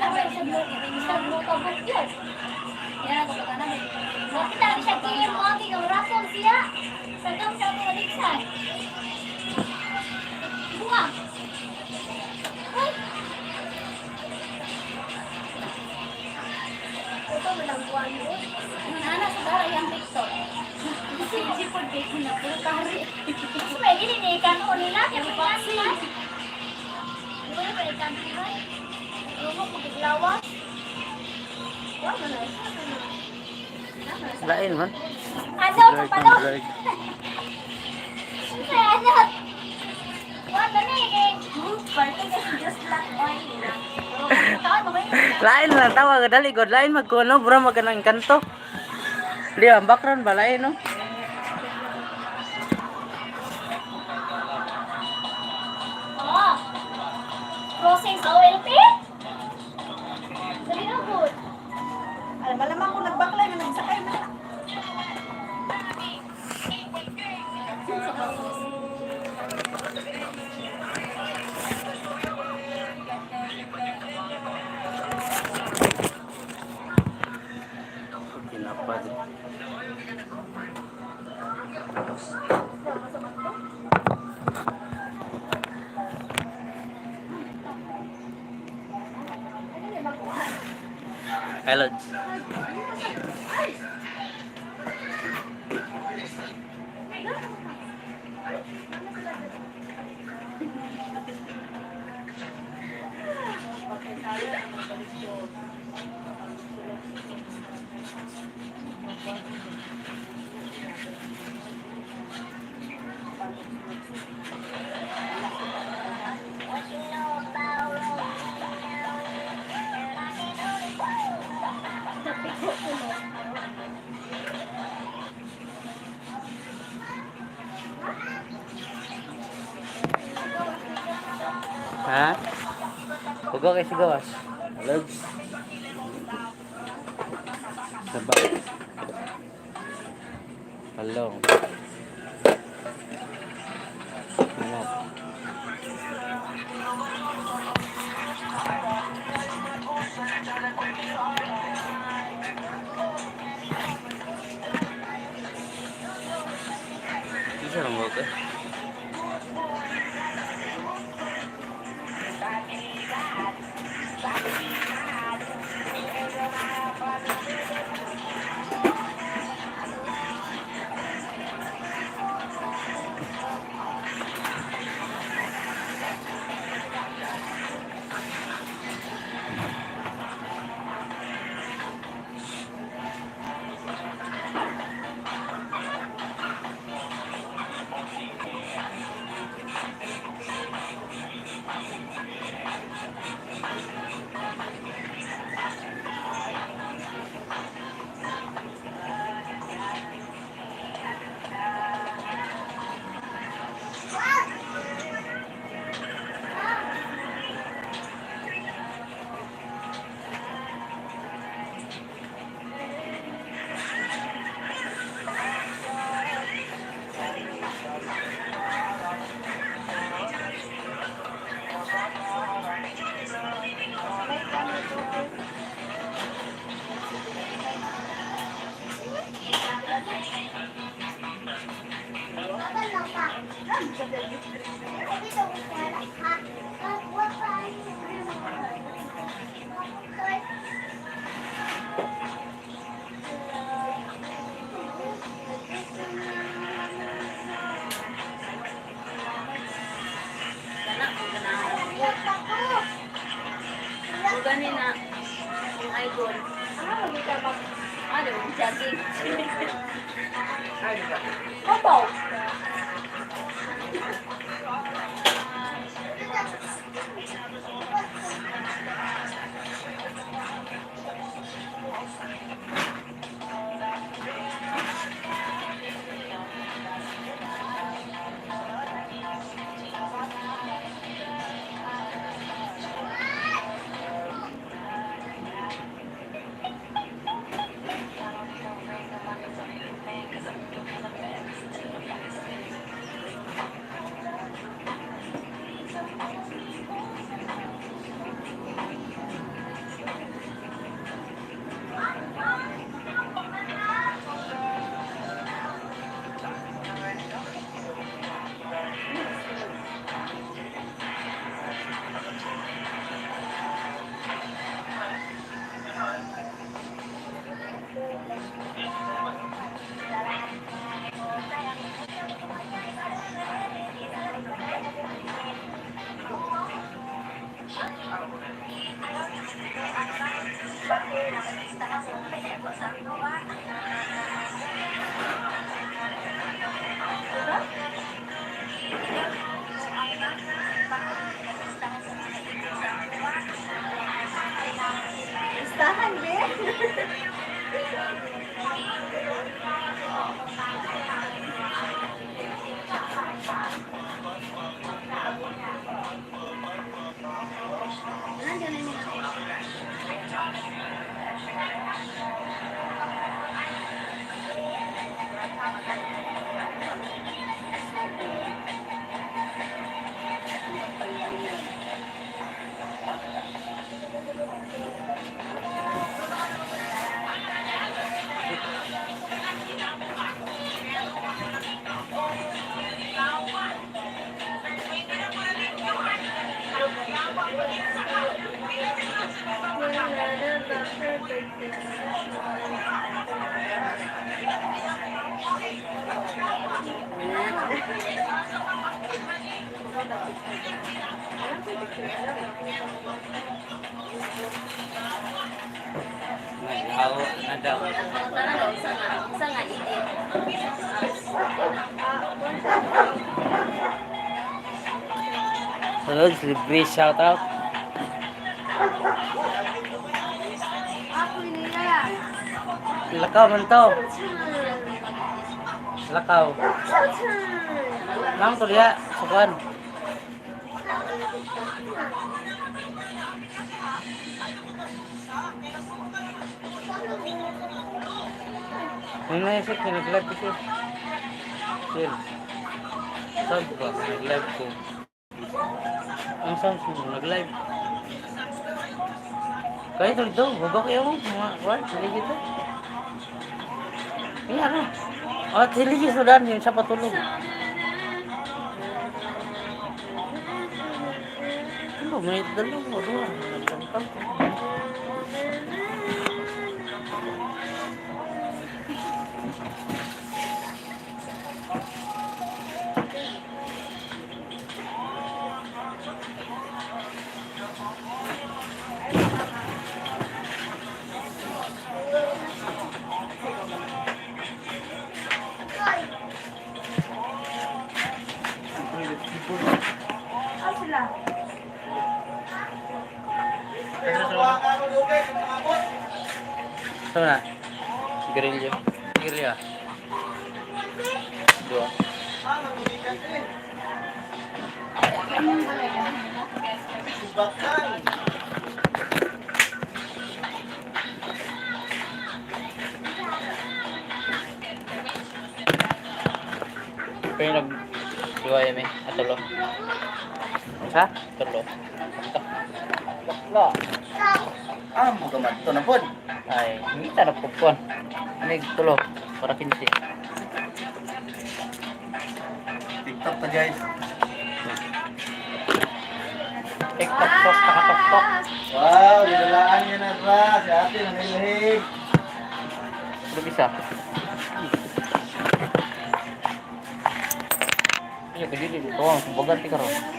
Isang mo yun. Yan ako pagka namin. Bakit lagi siya kaya mo agi ng raton siya? Sa kam siya ako naligsan. Bunga. Ay! Ito mo lang buwan mo. Ang anak sa dara yung TikTok. Sige po, kay ko na puro kari. Kasi may gini ni ikan o nila. Kaya may kasi. Wala pa ikan nila. Rumok magiglawas. Wa man na siya. Lain man. Ano? Kapalo? Ano? Wala ni eh. Party kasi just like wine na. Taon mo ba yun? Lain lang tawa dali god lain magkuno bro maganang kanto. Di ang background ba lain, no? Oh. Crossing sa OLP? Dali na good. Alam, malamang kung nagbaklay na nagsakay na. Kinapad. Hello. Ha? Hugo kay sigawas. Hello. Saba. Hello. Ano? Isa lang ba ito? Kana ko ganahan. Kung gani na ang idol. Ah, magita pa. Ah, di ba jogging? Opo. Listahan, be. Naghaw na daw. Tara daw, isa nga edit. Sunod, libre shout out. Ako niya. Lakaw man to. Lakaw. Lang to diya, sukan. May naisip ko, nag-live ko siya. Sir. Sound ba? Nag-live ko. Ang sound ko, nag-live. Kaya ito dito, baba kayo mo. Mga, what? Sige ito. Iya na. Oh, tiligi sudan yun sa patulog. Ano, may dalawa, dua. Nagtangtang ko. Ah, sila. Saan na? Grillo. Grillo ah. Dua. Pero nag dua yun eh. Atulo. Sa? Tulo. Bakla. Ah, magamat to na pod. Ay, hindi ta na pugpuan. Ano yung tulo? Para 15. TikTok ta guys. Tik tok tok tok tok. Wow, gidalaan niya na ba? Si ate nanilhig. Ano bisa? Iya, kajili dito. Ang kumbaga, ti karon.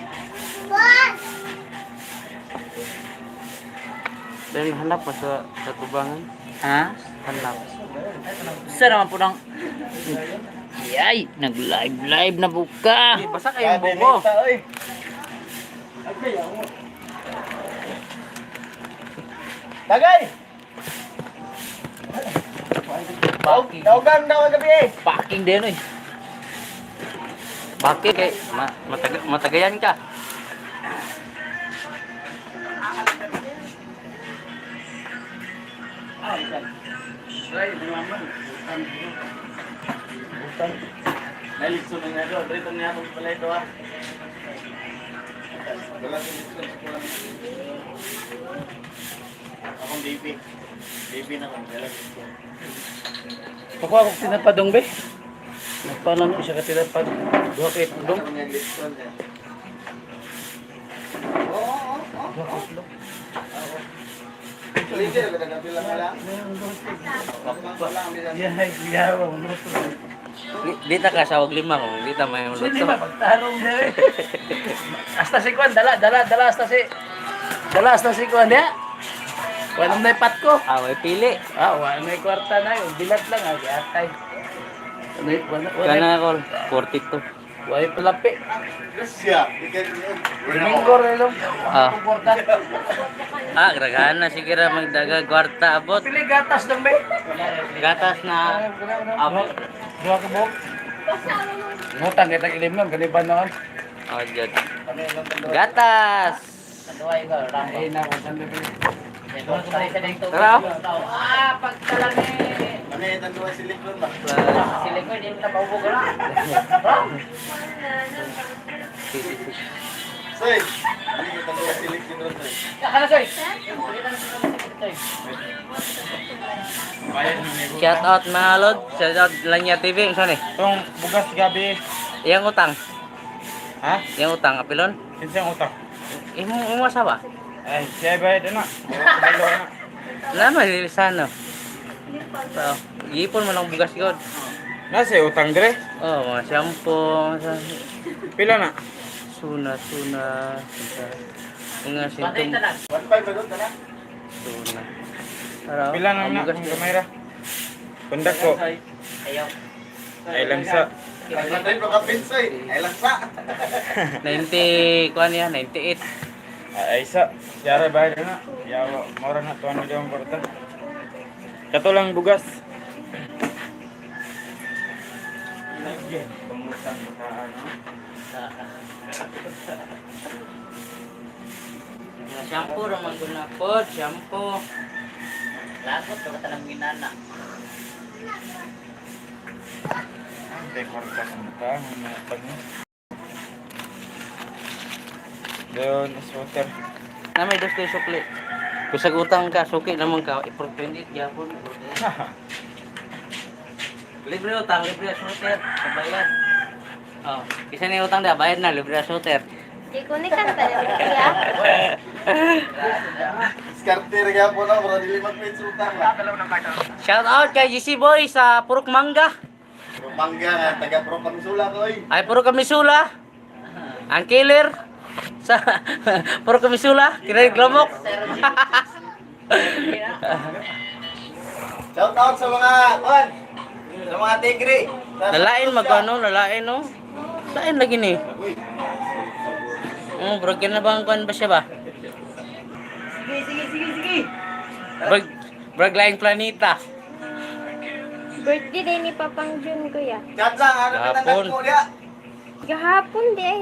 Dahil hanap pa sa tubangan. Ha? Hanap. Sa naman po ng... Yay! Nag-live live na buka! Ay, basa kayong bobo. Tagay! Packing. Tawgan daw ang gabi eh. Packing din eh. Bakit kay matagayan ka? Nalitso na nga doon. Rito niya akong pala ito ah. Wala sa litson sa kulang. Akong baby. Baby na akong dala litson. Pakuha ko tinapadong be. Nagpanan ko siya ka tinapad. Duha ka itlog. Ako niya litson eh. Oo, oo, oo. Duha ka itlog. Libre, kagabi lang lang. Yeah, yeah, wala. Di ta ka sa lima ko, di ta may Sino luto. ba pagtarong na eh. Hasta si Kwan, dala, dala, dala, hasta si... Dala, hasta si Kwan, ya. Walang na ipat ko. Ah, way pili. Ah, wala may kwarta na yun. Bilat lang ah, giatay. Ano yun? Wala, wala, Kana kol 42. wala palapi. Siya. Domingo rin lang. Ah. Kwarta. Ah, gragana sige ra magdaga kwarta abot. Pili gatas lang be. Gatas na abot. Duha ka buhok. Ngutang kita ilim lang, ganiban naman. Oh, jud. Gatas. Ay na, kung saan bibili. Tara. oh. Ah, pagkalami. Ano yung tanduan si Likron ba? Sila ko, hindi mo na paubog na. Soy! Ano yung tanduan si Likron ba? Ano, soy? Shout out mga lod. Shout out Lanya TV. Unsa ni? Itong bugas gabi. Iyang utang. Ha? Iyang utang apilon. Kinsa ang utak? Imo imo asawa. Ay, siya bayad na. Kabalo na. Lama lilisano. So, gipon man ang bugas god. Nasa utang dire? Oh, mga shampoo, mga Pila na? suna suna, mga Patay sintum tanan. 1.5 ba doon? Tara. suna. Tara. Pila na ang na bugas kung god. kamay ra. Pundak ko. Ayaw. Ay lang sa 500 ba kapin, Soy? Ay lang sa. 90 kuan ya, 98. ay sa siya ra bayad na. Yawa, mora na tuan milyon kwarta. Kato lang bugas. Pangutang bataan, no? Mga shampoo ra man gud na pod, shampoo. Lagot, ka tanang ginana. Hindi kwarta sa mata, mga utang niya. Doon, is water. Na may dos kay sukli. Kusag utang ka, suki naman ka, i-28 gyapon. Libre utang, libre shooter, kabayad. Oh, isa ni utang da, bayad na, libre shooter. Di ko ni kanta ya. Diskarte rin kaya po na, para dili mag-pay sa utang ba? Shout out kay GC Boy sa Purok Mangga. Pero mangga nga, taga pro Pamisula ko oy. Ay Purok Kamisula. Ang killer sa Purok Kamisula, Kinay Glamok. Shout out sa mga, kuan, sa mga tigre. Lalain magkano, lalain no. Lain lagi ni. Uy, Oh, broken na ba ang kuan ba siya ba? Sige, sige, sige, sige. Brag brag laing planeta. Birthday day ni Papang Jun kuya. Chat lang, ano Gahapon. pinandak ko niya? Gahapon di ay.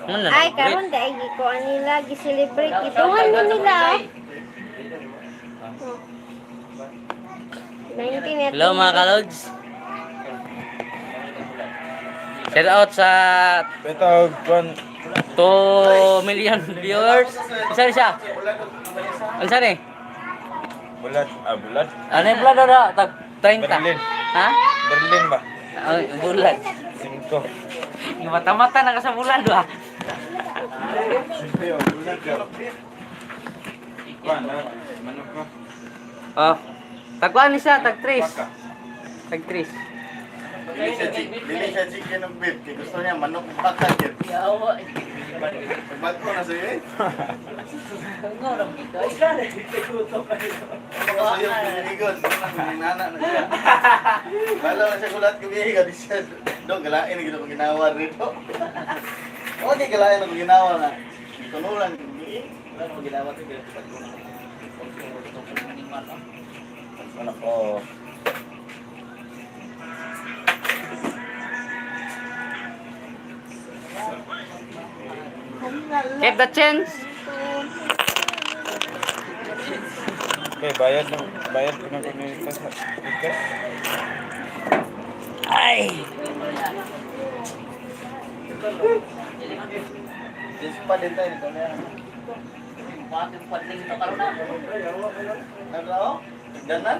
Ano na? Ay karon di ay gikuan nila gi-celebrate gituhan mo nila. Oh. 19 Hello mga kalods. Shout out sa Ito, kuan, 2 million viewers. Isa ni siya? Unsa ni? bulad, ah, bulad. Ano yung bulan na? Tag 30. Berlin. Ha? Berlin ba? Ay, bulan. Cinco. Yung mata-mata na ka sa bulan ba? Kuan, ah, manok ko. Oh. Tagkuan ni siya, tag 3. Baka. Tag 3. Dili siya dili siya chicken ng beef. Kaya gusto niya manok baka yun. Yawa. Bago na sa'yo eh. Ngorong gito. Ano ka sa'yo, piniligon. Nana na siya. Bala na siya gulat gabi. Gadi siya. Dong, galain na gito kong ginawa rito. Okay, galain na kong ginawa na. Tunulan. Wala na kong ginawa ito. Manok ko. Keep the chance. Okay, bayad na, bayad ko na kung nito sa bugas. Ay! This pa din tayo. Dito na yan. Bakit padling to karon na? Ano ako? Ganan?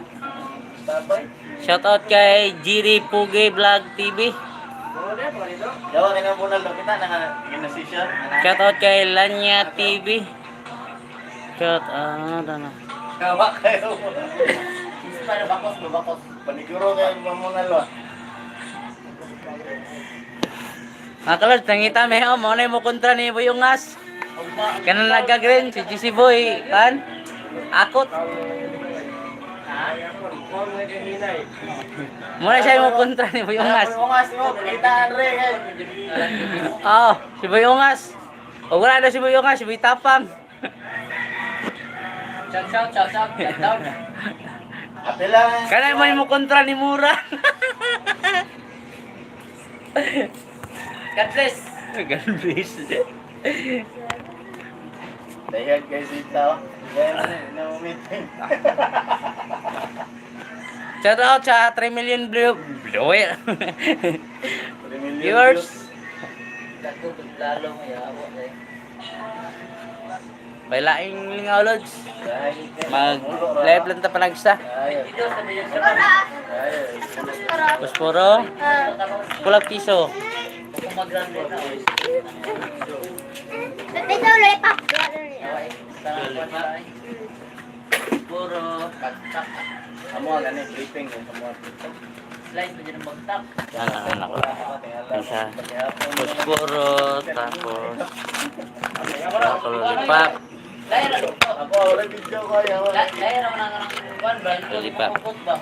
Tabay? Shout out kay Jiri Pugi Vlog TV. Yawa ka na muna kita na nga ginasisyon. Shout out kay Lanya TV. Shout out ano. Yawa kayo. Para bakos, bakos. Paniguro kayo mamunalo. Mga kalod, nangita me oh, mo na mo kontra ni Boy Ungas. Kanang nagka-green si GC Boy, kan? Akot. Muna siya mo kontra ni Boy Ungas. Ungas mo, kita Andre kay. Oo, si Boy Ungas. O wala na si Boy Ungas, si Boy Tapang. Shout out, shout out, shout out. Apela. Kanay mo mo kontra ni Mura. God bless. God bless. Dahil guys ito. Dahil na meeting. Shout out sa 3 million blue blue. 3 million Viewers. views. Gago, lalo mo yawa eh. Bailaing lingaw lods. Dahil kay- Mag live lang ta palagsa. Dahil. Dito sa bayan sa Dahil. Posporo, kulag piso. Kung mag-grande na oy. Ito lollipop. Puro bagtak. Amo ang gani briefing eh, amo. Slice mo dyan ang bagtak. Yan ang anak ko. Isa. Posporo, tapos lollipop. Dahil ano to? Ako wala video ko ay ako. Dahil naman ang ang kuan ba? Dali pa. Mangkot ba?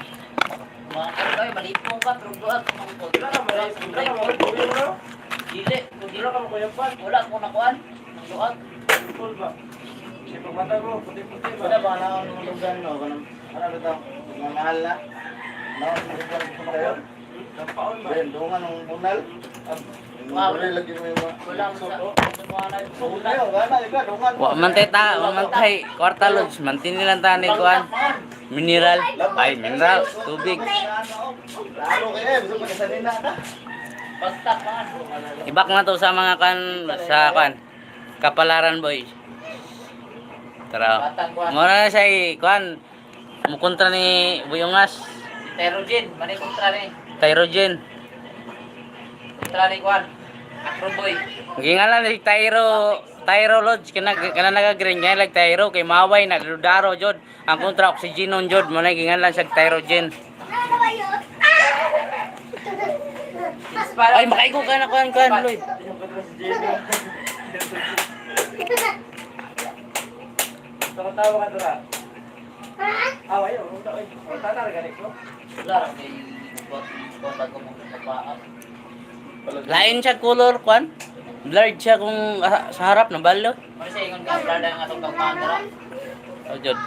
Mangkot ay malipong ka pero duag mangkot. Dili, dili ka mo Wala ko nakuan. Nang duag. Wala ba na ang lugar no kanang ano ba tao? Mga mahal na. Naon ang lugar ko kayo? Ben, dungan ang bunal. Wow. Wala lagi mo yung mga. Wala mo sa Kayo, gana ikaw dungan. Wa man tay ta, wa man tay kwarta lods, mantini lang ta ni kuan. Mineral, ay mineral, tubig. Lalo kayo, eh, gusto magkasanina ka. Bagtak man. Ibak na to sa mga kan sa kan Kapalaran boys. Tara. Mura na siya eh, kuan. Mukontra ni Buyungas, Terogin, mani kontra ni. Tyrogen. Kontra ni kuan. Acro boy. Gingalan ni Tyro Tyro Lodge kana kana naga-green nga like Tyro kay maway na dudaro jod. Ang kontra oxygenon jod mo na gingalan siya Tyrogen. Ano ba yun? Ay makaigo ka na kuan kuan Lloyd. Wala ra kay buat buat bago mo kapaa. Lain siya color kuan. Blurred siya kung ah, sa harap na balo. Mani siya ingon ka brada ang atong pagpandara. Oh jod.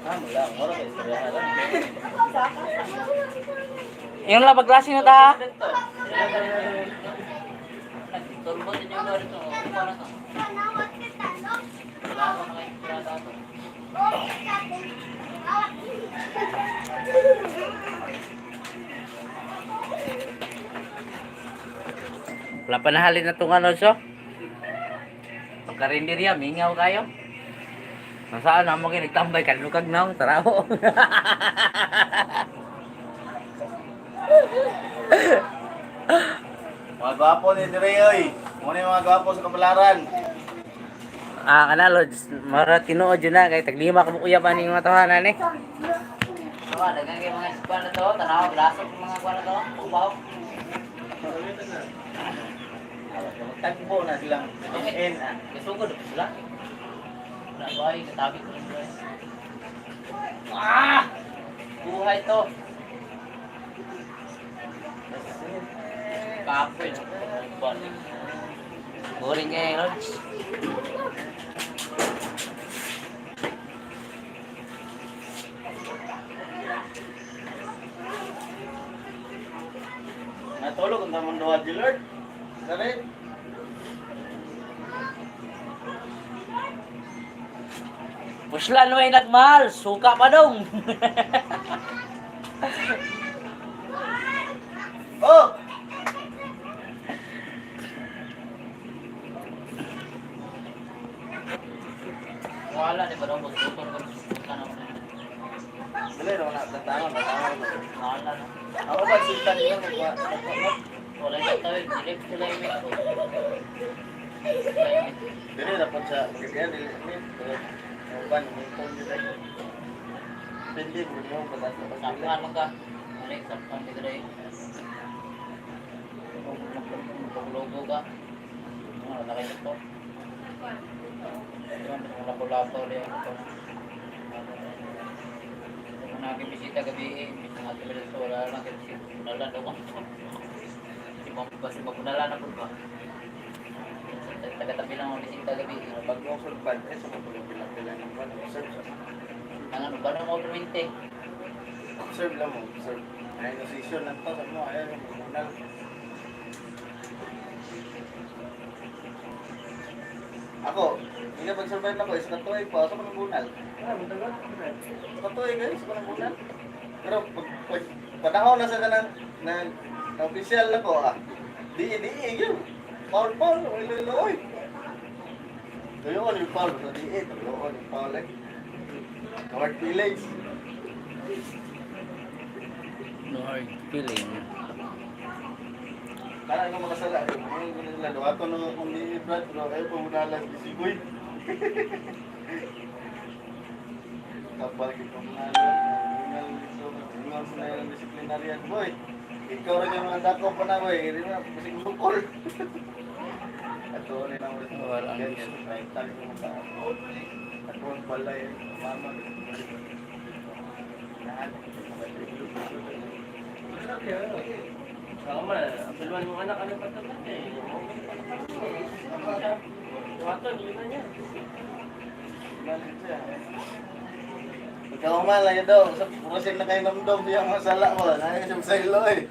Ah, wala, wala kayo istoryahan lang. Yung lang pagklase na ta. ha? Nagturbo din yung lori to. Kuan na to. Wala ko na kayo brada to. Wala pa nahalin na itong ano so. Pagkarinderya, mingaw kayo. Nasaan na mo kinagtambay, kanlukag na ang taraho. Mga gwapo ni Dre, oy. Muna yung mga gwapo sa kapalaran. Ah, kana Lods, mara tinuod yun na kay taglima ka bukuya pa ning mga tahanan eh. Tawa, daghang kay mga kuan na to, tanaw glasok mga kuan na to, ubaw. Tagbo na silang NN ah. Kasugod pa sila. Wala ba ay katabi ko rin ba. Ah! Buhay to. Kapoy na. Kuan. Boring kay Lods. Natulog ang tamang duha di Lord. Sari. Puslan way nagmahal, suka pa dong. Oh! Wala ni ba daw magtutol ko sa na. Dili raw na tantangon, tantangon. Wala na. Ako ba sultan niyo nagwa? Wala yung tawag, dili sila yung may ako. Dili dapat sa kaya dili ni. Uban mo tong dili. Pindi mo mo patato. Sampan mo ka. Ano yung sampan dito rin? Paglogo ka. Ano, wala kayo to. Di man mga labaw-labaw lang ito. Kung nakibisita gabi eh, imbis na nga tumilal sa wala lang kasi bunalan daw ko. Si Ma'am ba si Mabunalan na po ba? Taga-tabi lang ang bisita gabi eh. Pag mo survive, eh, sa mga pila-pila ng buwan, observe sa Ang ano ba na mga perminte? Observe lang mo, observe. Ay, decision lang to, sa mo, ay, munal. Ako, hindi pag survive ako, isa katuig pa, sa mga bunal. Sa katuig guys, sa mga bunal. Pero pag panahon na sa kanang na, na official na ko, ah, di, di, yun. Paul, Paul, ilo, ilo, oy. Tuyoon yung Paul, sa di, tuyoon yung Paul, eh. Hard feelings. No hard feeling. Para nga makasala, eh. Ang gulo nila, duwato na akong ni Brad, pero ayaw pa muna lang isigoy. Kapag ikaw mga ano, ingon sa na yung disciplinarian, boy. Ikaw rin yung mga dako pa na, boy. Hindi na, kasi bukol. Ato ni lang ulit. Wala ang Ganyan, right time ko pa. Ato ang balay, mama. Lahat. Sama, abulwan mo anak, ano pa ito eh. Wato, yun na niya. Ikaw man lagi daw, sa purusin na kayo namdom yung mga sala mo. Naya siya sa ilo eh.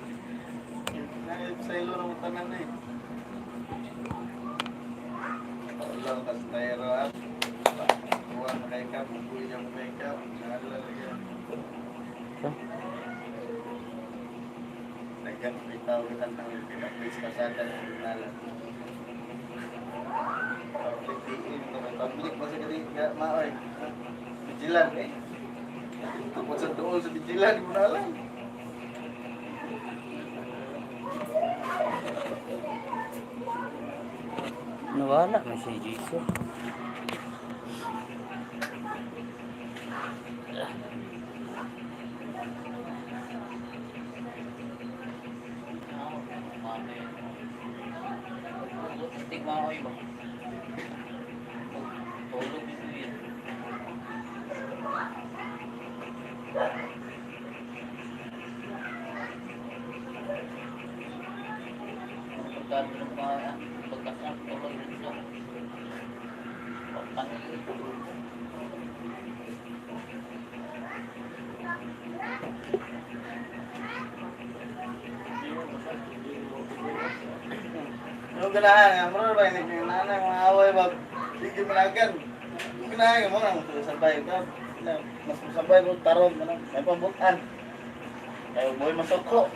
Naya sa ilo ng tanan eh. Wala ka sa tayro ah. Kuha na kay ka, bubuhi niya mo kay ka. Naalala lagi. So? Naggan, bitaw kita ng pinag-place kasada ng nalan. Public diin, public ba sa kali, maoy. Vigilant eh. Tapos sa dool sa vigilant, di mo na alam. Nawala man si Jisoo. Stigma ako iba. Tulog dito yun. Pagkano ng mga pagkasang tulog dito. Pagpangil. Ano ganahan nga, mura ba ini yung nanay mga away ba? Sige managan. Ano ganahan nga mo nang sabay ka. Mas masabay mo taron mo nang may pambutan. Kayo boy masoko.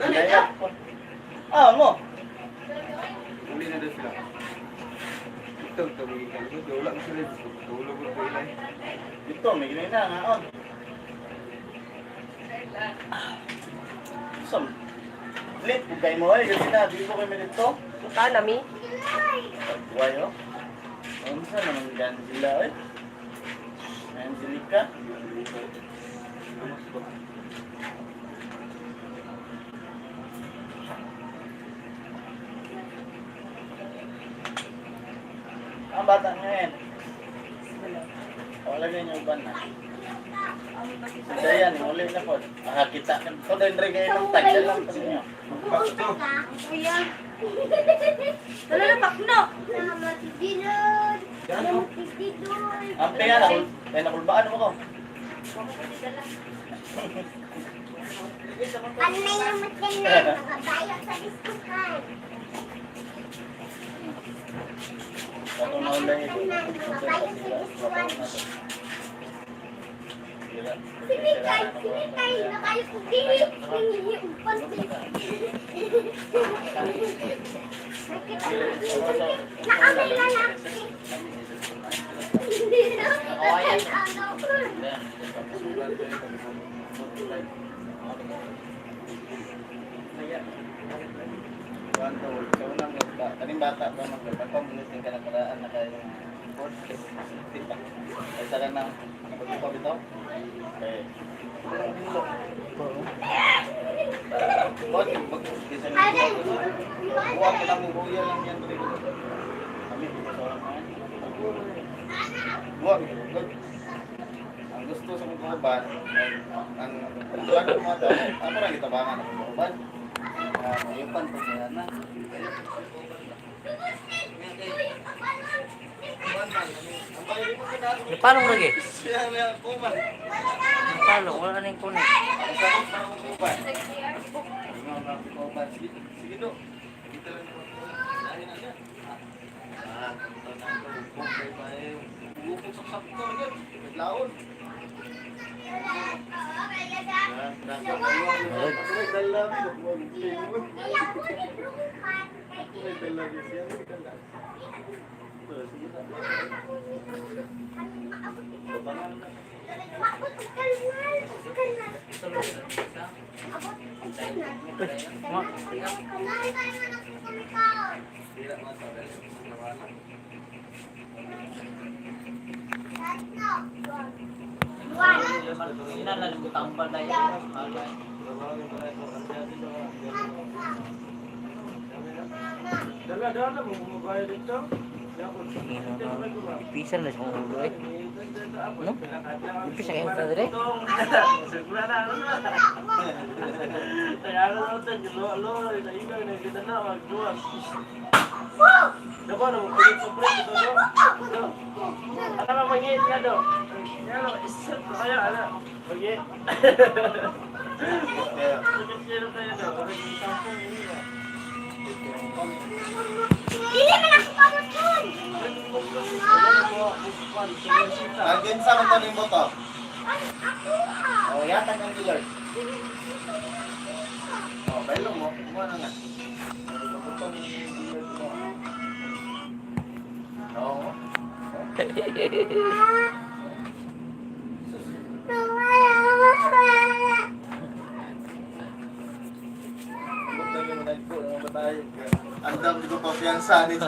Kaya Ah, mo. Uli na daw sila. Ito, tumigil ka. Wala mo sila. Tulog ko ilay. Dito may ginay na nga on. Sam. Lit bugay mo ay kasi na di ko kami dito. Ka nami. Why oh? Unsa naman gan sila oy? Angelica. Ang bata ngayon. Wala na yung uban na. Si Dayan, uli na po. Makakita ka. Ito din rin kayo ng tag. Dalang pa ninyo. Buta ka. Kuya. Wala na pakno. Salamat si Dinod. Salamat si Dinod. Ang pinga na, ay nakulbaan mo ko. Anay naman ka na. Nakabayo sa diskuhan. Patunaw lang ito. Nakabayo sa diskuhan. Sinikay, sinikay. Nakayo ko dili. Nangihiupan. Nakamay lalaki. Hindi na. Ano? Kaning bata ba magpapamulutin ka ng karaan na kayo board pa. Ay sa kanang pagkupa bitaw. Okay. Bod, mag bisan Aray! Buwa ko lang buya lang yan diri. Kami sa orang man. Duwa, good. Ang gusto sa mga kauban, ang ang ko mga tao, ako ra gitabangan ang kauban. Ah, mayupan pa kaya na. Nipalong lagi. Siya na kuman. Nipalong, wala na yung kunin. Ang sakit pa akong kauban. Ingon na akong kauban. Sige, sige do. Dito lang ako. Lahi na siya. Ah, tanang ko, bukog kay bae. Bukog sa sakto na gyud. Naglaon. Sinala ko tambal na yun. Dala dala mo bumabayad dito. Ipisan na sa ulo eh. No? Ipisa kayo sa dire? Dili man ako pamutun. Agin sa man taning boto. Oh, yatag ang dealer. Oh, bailong mo. Kumuha na nga. Butong dealer mo. Oo. Ang dami ko kumpiyansa nito.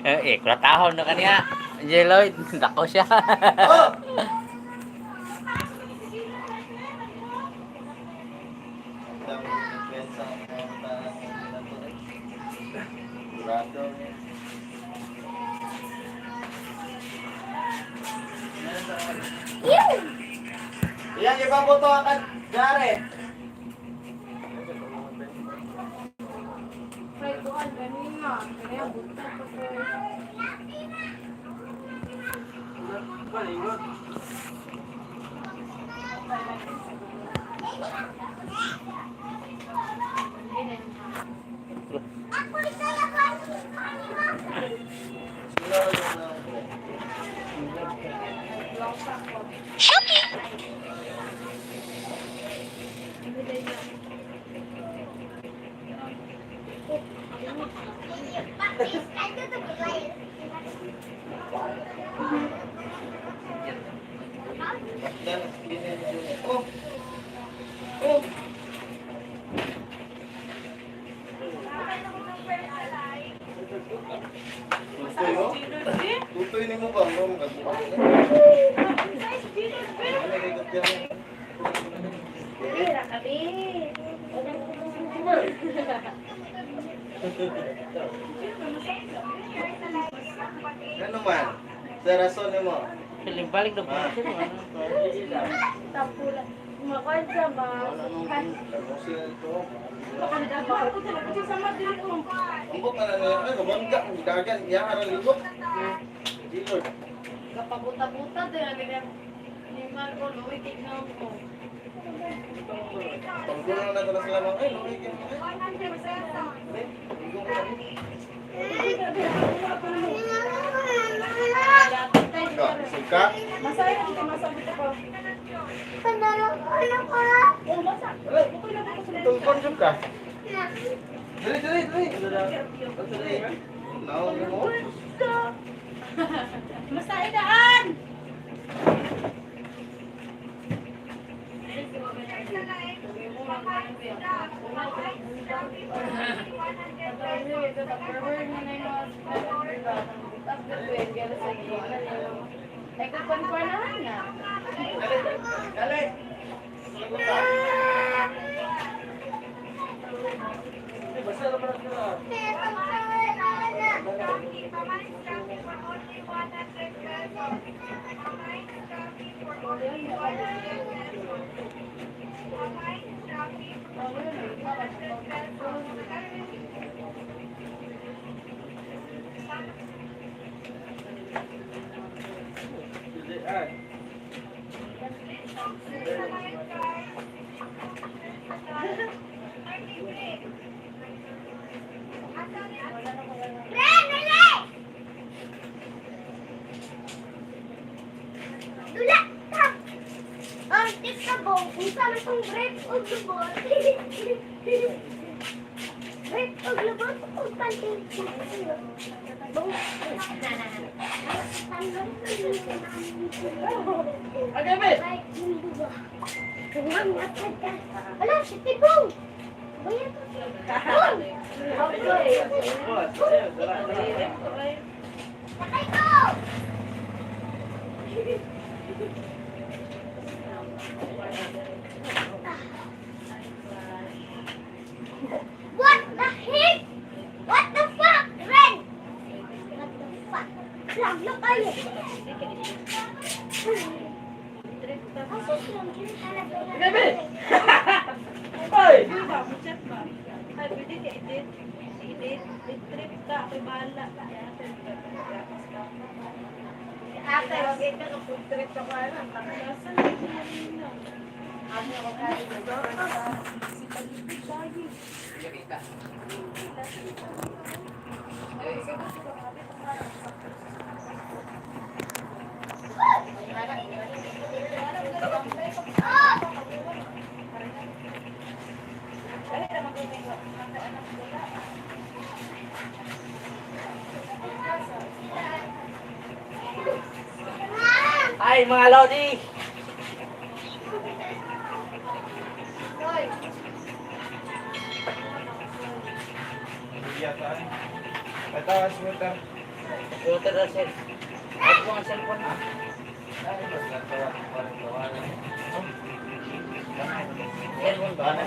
Eh, kulatahon na kaniya. Jeloy, dako siya. Oh! Ang dami ko kumpiyansa ng mga bata na to. Sigurado. Yan, ibang boto akan Jared. Oh. Oh. Tutoy oh. Tutoy ni mo ba? Ano mo kabuka? Ano man? Sa rason ni mo. Balik na po. Wala nung lamusin ito. Ambot na lang niya. Ay, gumangga. Ang dagan. Iya, aral ligot. Dilord. Kapabuta-buta din ang ganyan. Ni Marco, Louie, tignan ko. Panggulo na na sila mga. Ay, lumikin mo. Eh, ligo ka na. Ka, isig ka? Masaya dito, masabit ako. Tungkon jud ka. Dali, dali, dali. Dali. Naon mo? Masaya daan! Dali, dali. Ren, dali! Dula! Ta! Ang tip ka bong, unsa man tong bread ug lubot. Bread ug lubot ug panty. Bong. Okay, be. Ay, hindi ba? Wala, si Tibong! Buya to si Tibong! Sakay ko! What the heck? What the fuck, Ren? What the fuck? Laglo kayo. Asa siya? Bebe! Hoy! Di ba? Mo-chat ba? Ay, pwede ka edit. Edit. Trip ka. Ako'y bahala. Ate, wag ka kapag trip ka pa. Nasa na siya. Ay, mga Lodi! Iya ta. Ito ang shooter. Shooter na sir. Ako ang cellphone. Cellphone ba?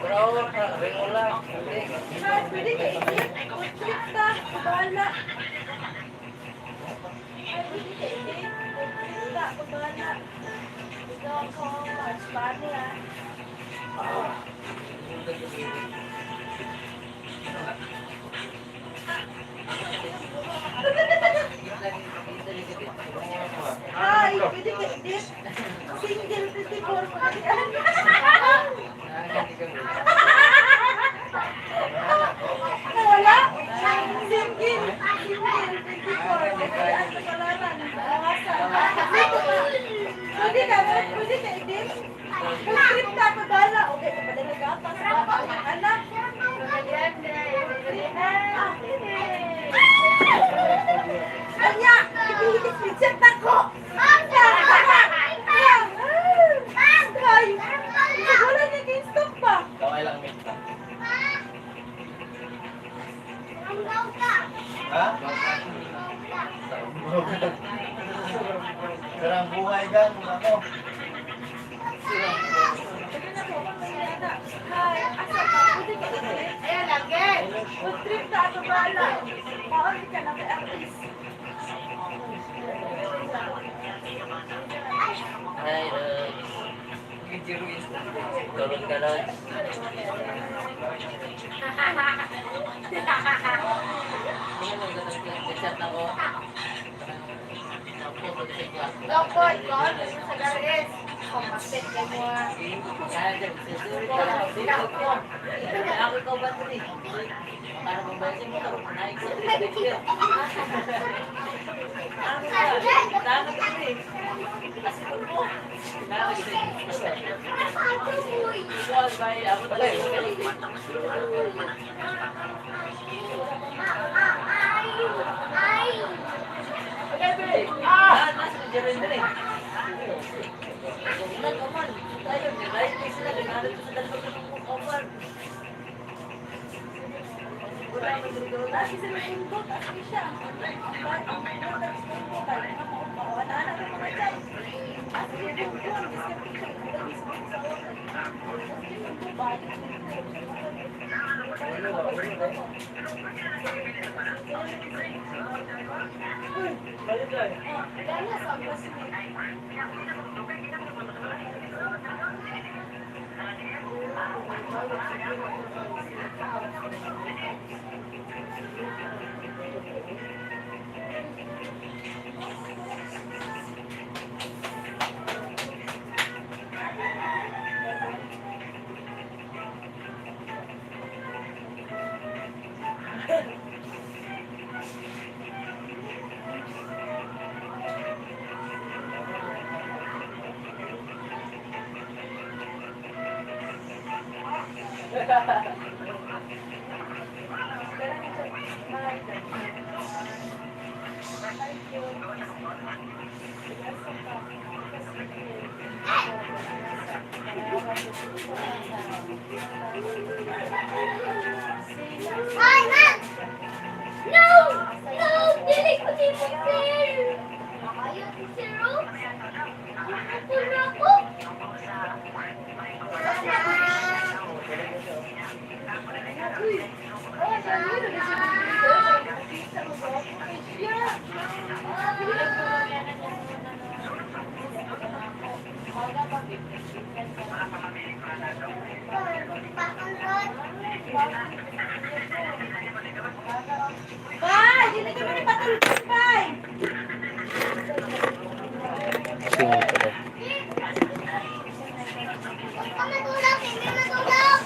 Bro, ringola. Hindi. Ay, pwede ka edit. Trip ka. Ako'y bahala. Ay, pwede ka edit. Trip ka. Ako'y bahala. Ikaw ako. Spani ah. Ay, pwede ka edit. Single 54 pa kasi. Wala? Single. Single 54. Ang kasalanan. Bawasan. Pwede ka, pwede ka edit. Trip na ako bala. Okay, padala ka pa sa bata ng anak. Kanya, ibigit na ko. Ay, wala niya stop pa. Kaway lang mate. Ha? Sarang buhay ka, mga ko. Hi, asa ka? Pwede ka i-trip? Ayan, lagi. Mag-trip na ako bala. Paon ka na kay artist. Ay, Lods. Tulog ka, Lods. Nag-chat ako. Doktor, God, sa garis. Kumakit ka mo. Ako ikaw ba ito eh? Para mabayad mo ito. Naik ko ito. Tanong ko eh. Kasi ko po. Ako talaga. Ah! Nasa Jeremy din eh. Ulan, Oman. Tayo, nag-live pa sila. Naghanap ko sa dalawang ng Oman. Lagi sila linggo, tapos siya. Tapos linggo, kaya nga mo, wala na rin mga dyan. Asa yung linggo, ang discount siya, ang discount sa oras. Tapos yung linggo, bayad linggo. Gana sa ang basket. Ay, man! No! No! Dili ko ni mo, sir! Ayaw si sir, oh. Ako na ako. Bay! Dili kami ni patulog, bay! Sino ito ba? Huwag ka matulog, hindi matulog!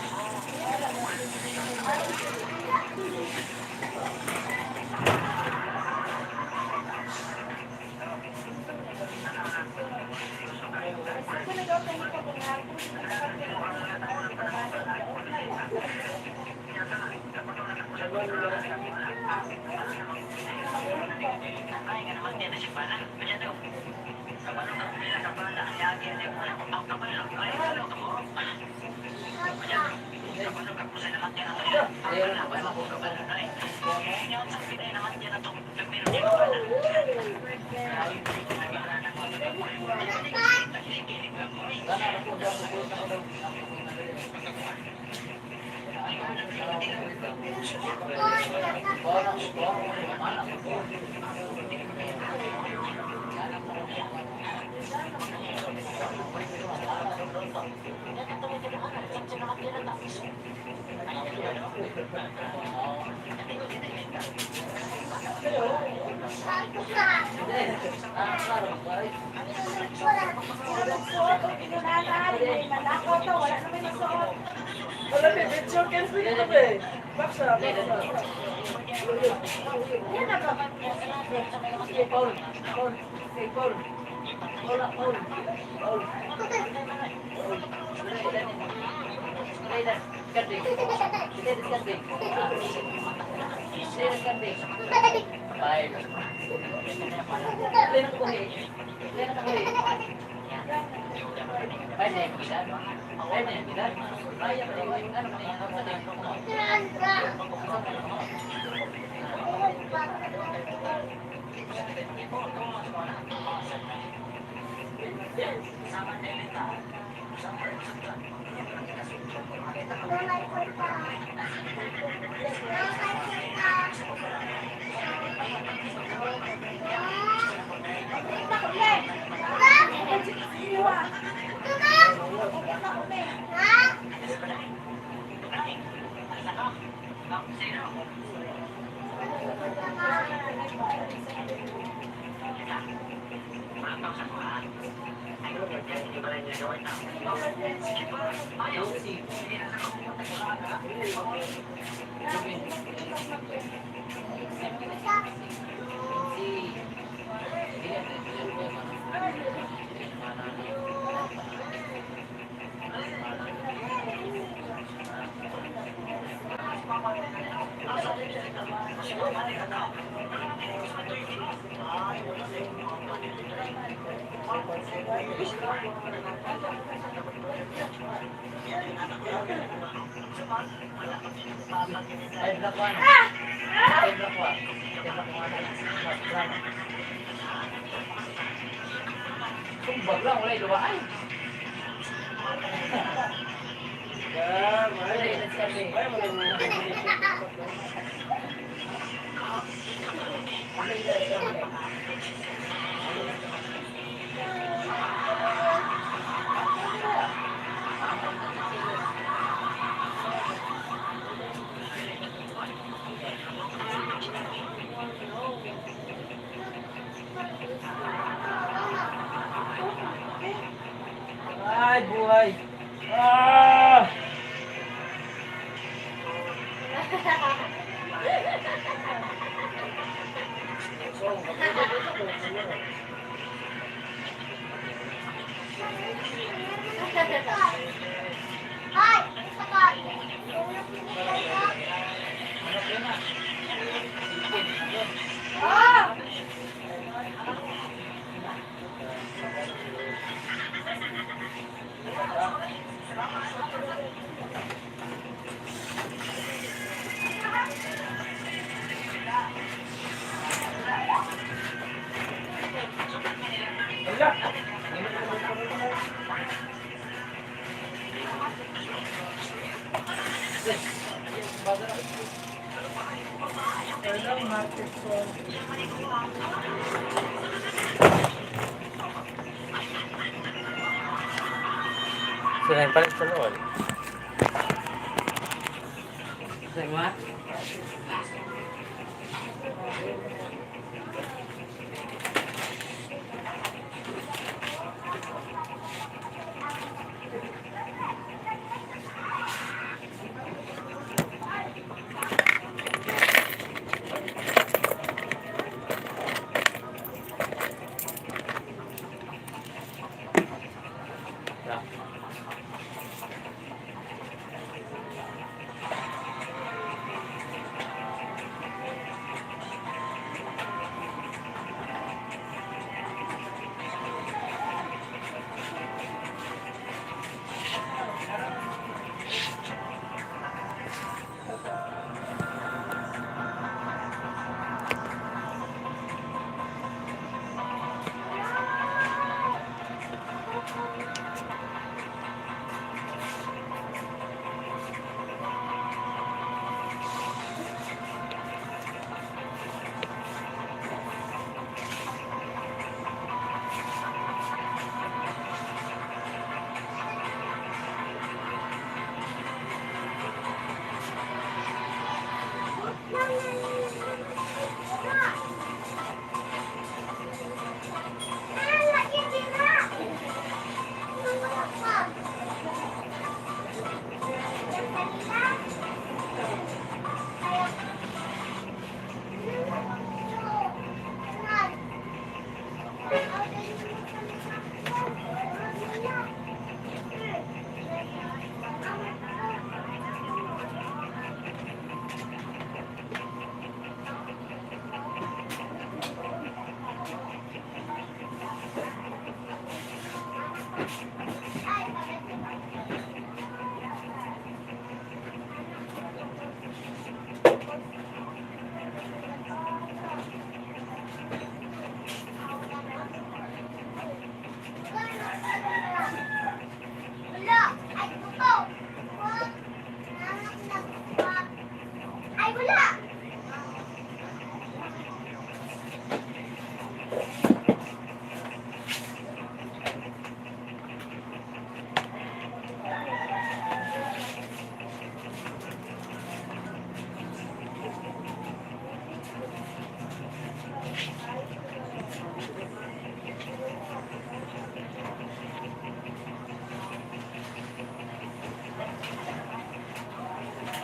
Wala magsuot o ginunana, dili manakaw ta, wala na may masuot. Wala be, video cancel dito be. Baksa, baksa. Yan na ba? Sige, Paul. Paul. Sige, Paul. Paul, ah, Paul. Paul. Five. Tumbag lang, wala iluwa. Ay! Ay, buhay. Ah! Adlaw Martes ko. Sila yung palit sa loob. Sa mga? Yeah. Wala! Ay, buto! Wag! Nanganak. Ay, wala!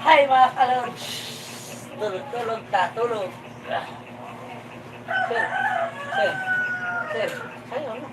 Hi mga kalords! Tulog, tulog ta, tulog. Ah. Sir, sir, sir, sa'yo ano?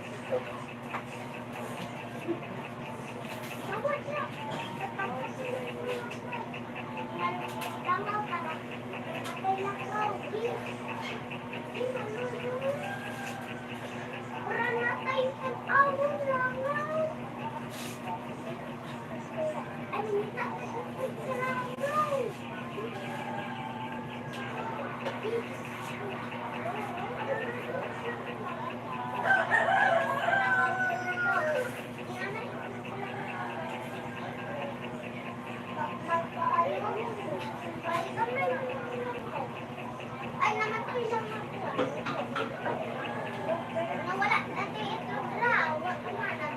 Ay, namatay lang ako. Nawala natin itlog na. Wala na.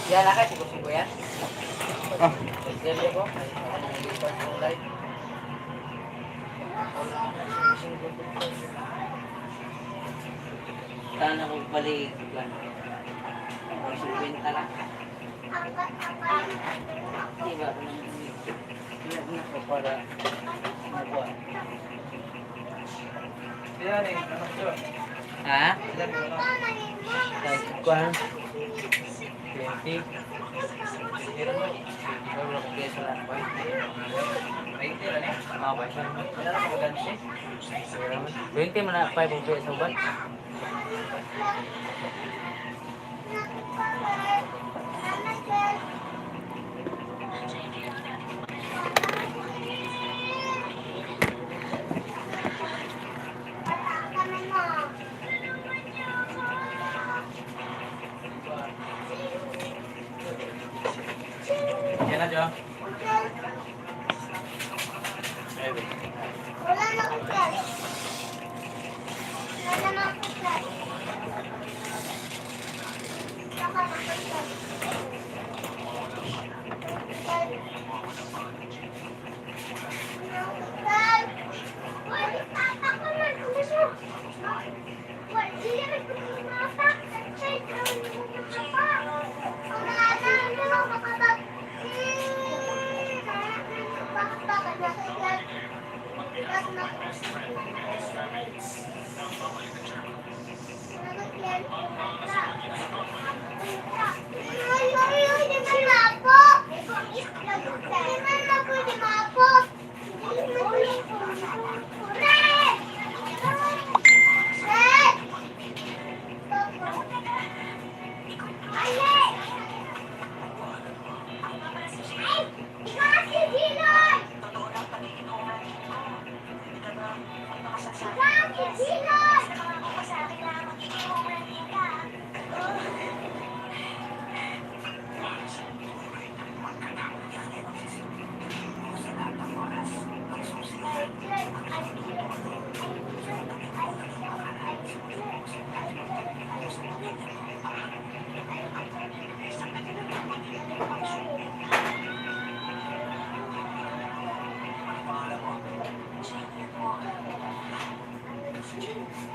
Yan na kayo, sigo-sigo yan. Ah. Pwede ko. Ay, ako nang ilipan yung live. Sana kong balik. Ang 50 lang. Di ba? Ako nang Ina ko para makuha. Sila ni, ano siya? Ha? Sila ni, ano? Like, kuhan? 20. 20 ra mo. 25 ra kung beso lang, boy. 20 ra ni. Ah, boy. Wala na ka magansi. 20 man na 5 ang beso ba? Yan na, Jo. Wala na akong sir. Wala na akong sir. Wala na akong sir. Sir. Wala akong sir. Uy, papa ko man. Ano siya? Wala, dili man ko mapa. Sir, dili ko mapa. Ang mga anak mo, makabag. Bakit ba ka na? Ay!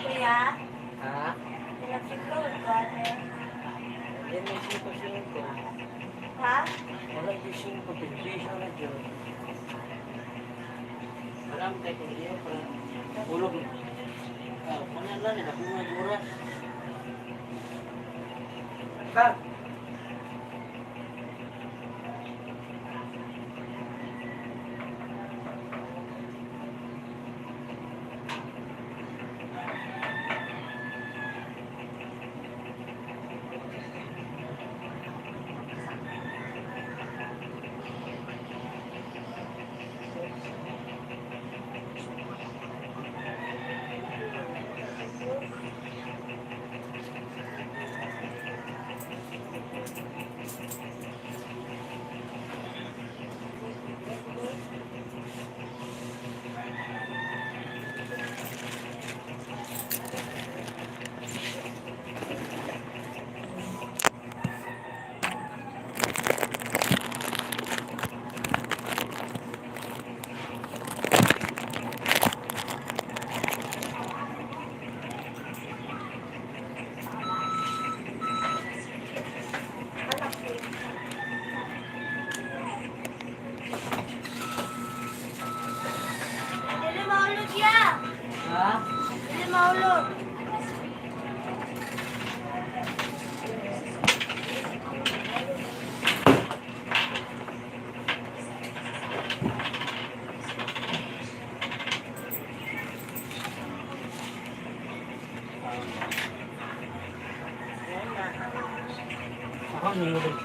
Kuya, Ha? electric ko, brother. Yan may 5-5. Ha? Wala yung 5, tigpiso na dyan. Alam kay kung iya pa. Ulog. Ah, kunya lang, ako nga oras. Ba? Dili maulog ya. Ha? Dili maulog. Ako nilulog.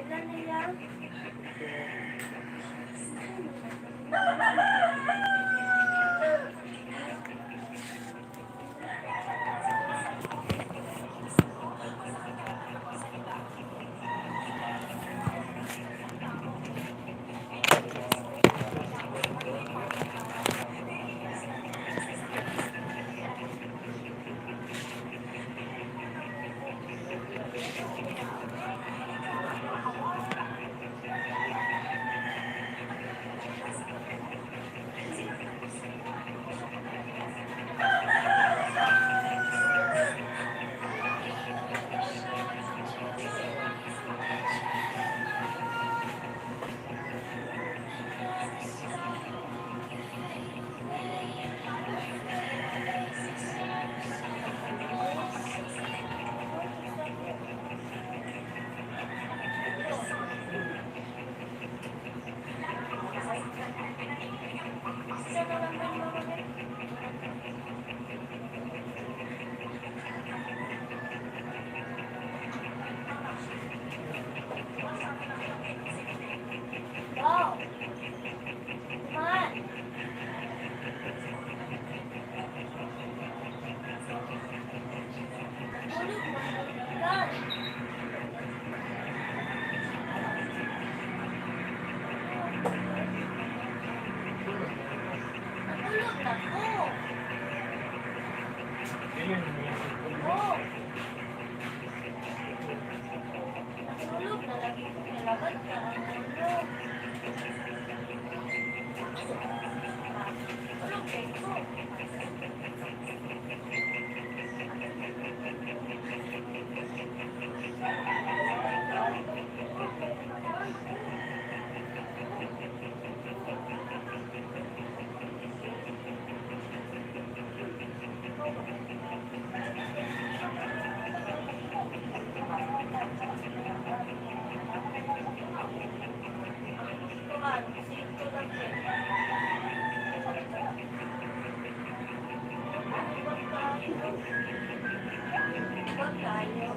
Ilan na yan? Wow. Man. Tulog na. God. Natulog na ko. Oo. Natulog na lagi ko. Kailangan ka ang ulo. Tulog kay ko. Kuman, sito lang eh. Huwag tayo.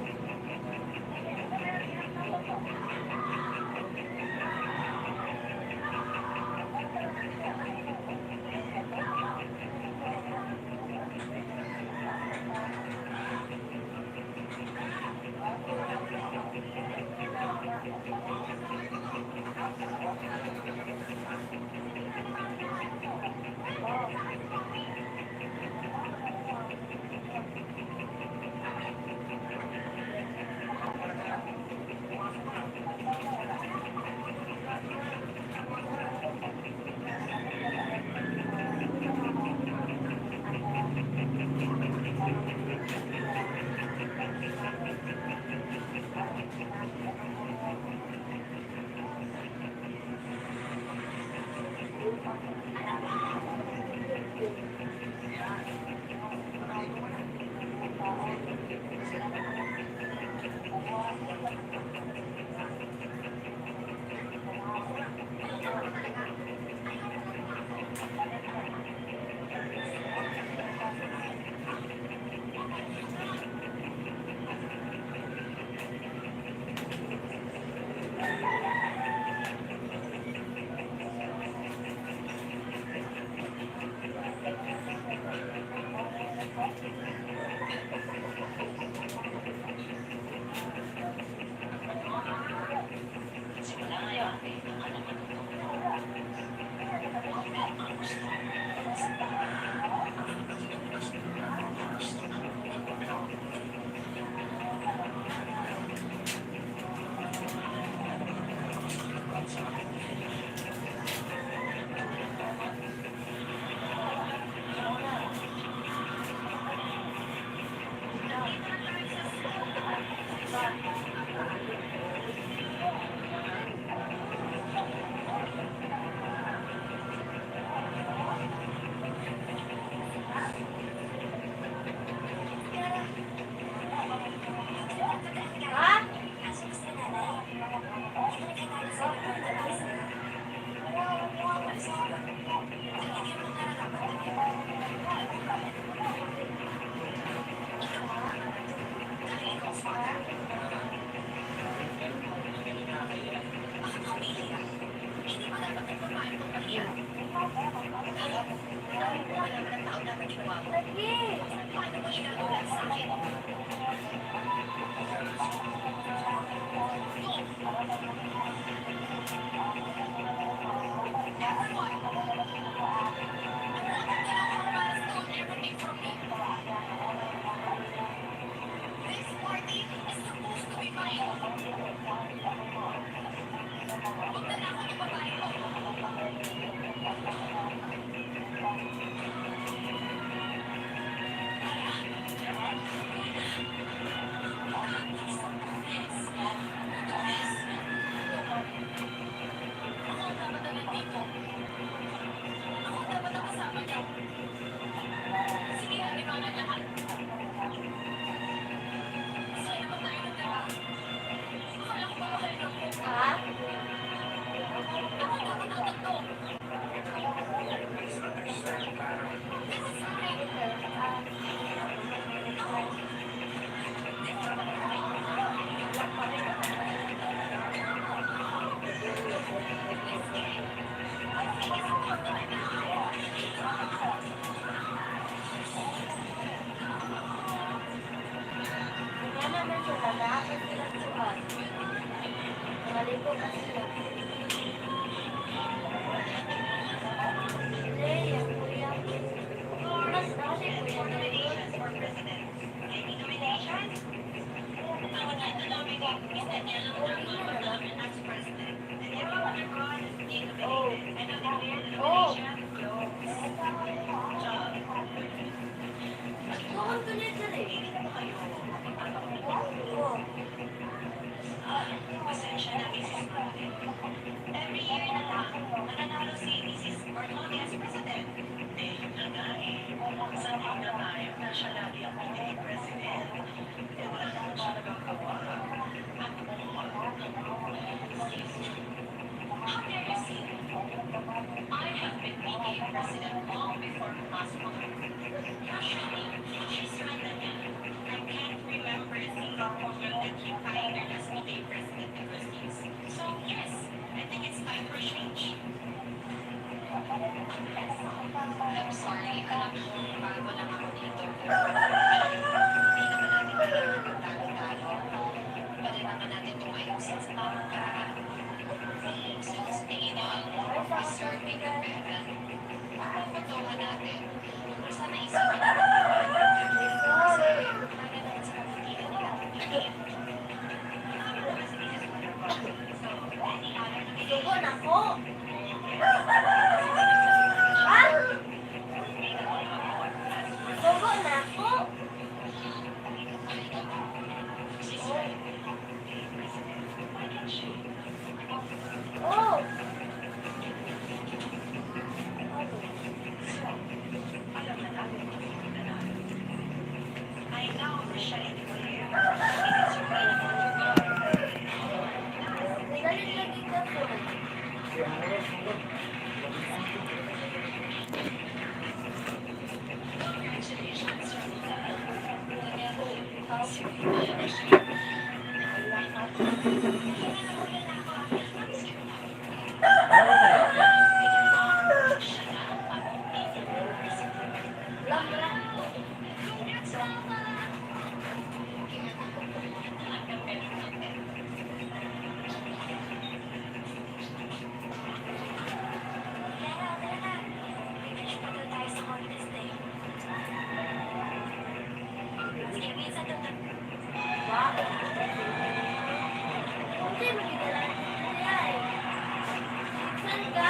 Ha? Lagi. Nga naman sila, naakit sila sukat. Maligo ka sila. Hindi, yung kuya. Oras na kasi kuya na rin. Oh. Oh. Welcome to Italy. Oh. Dugo na ko. Ha? Dugo na ko. Oh. Galit lagi ka po. Wala, wala. Hindi, magigala. Kuya eh. Saan ka?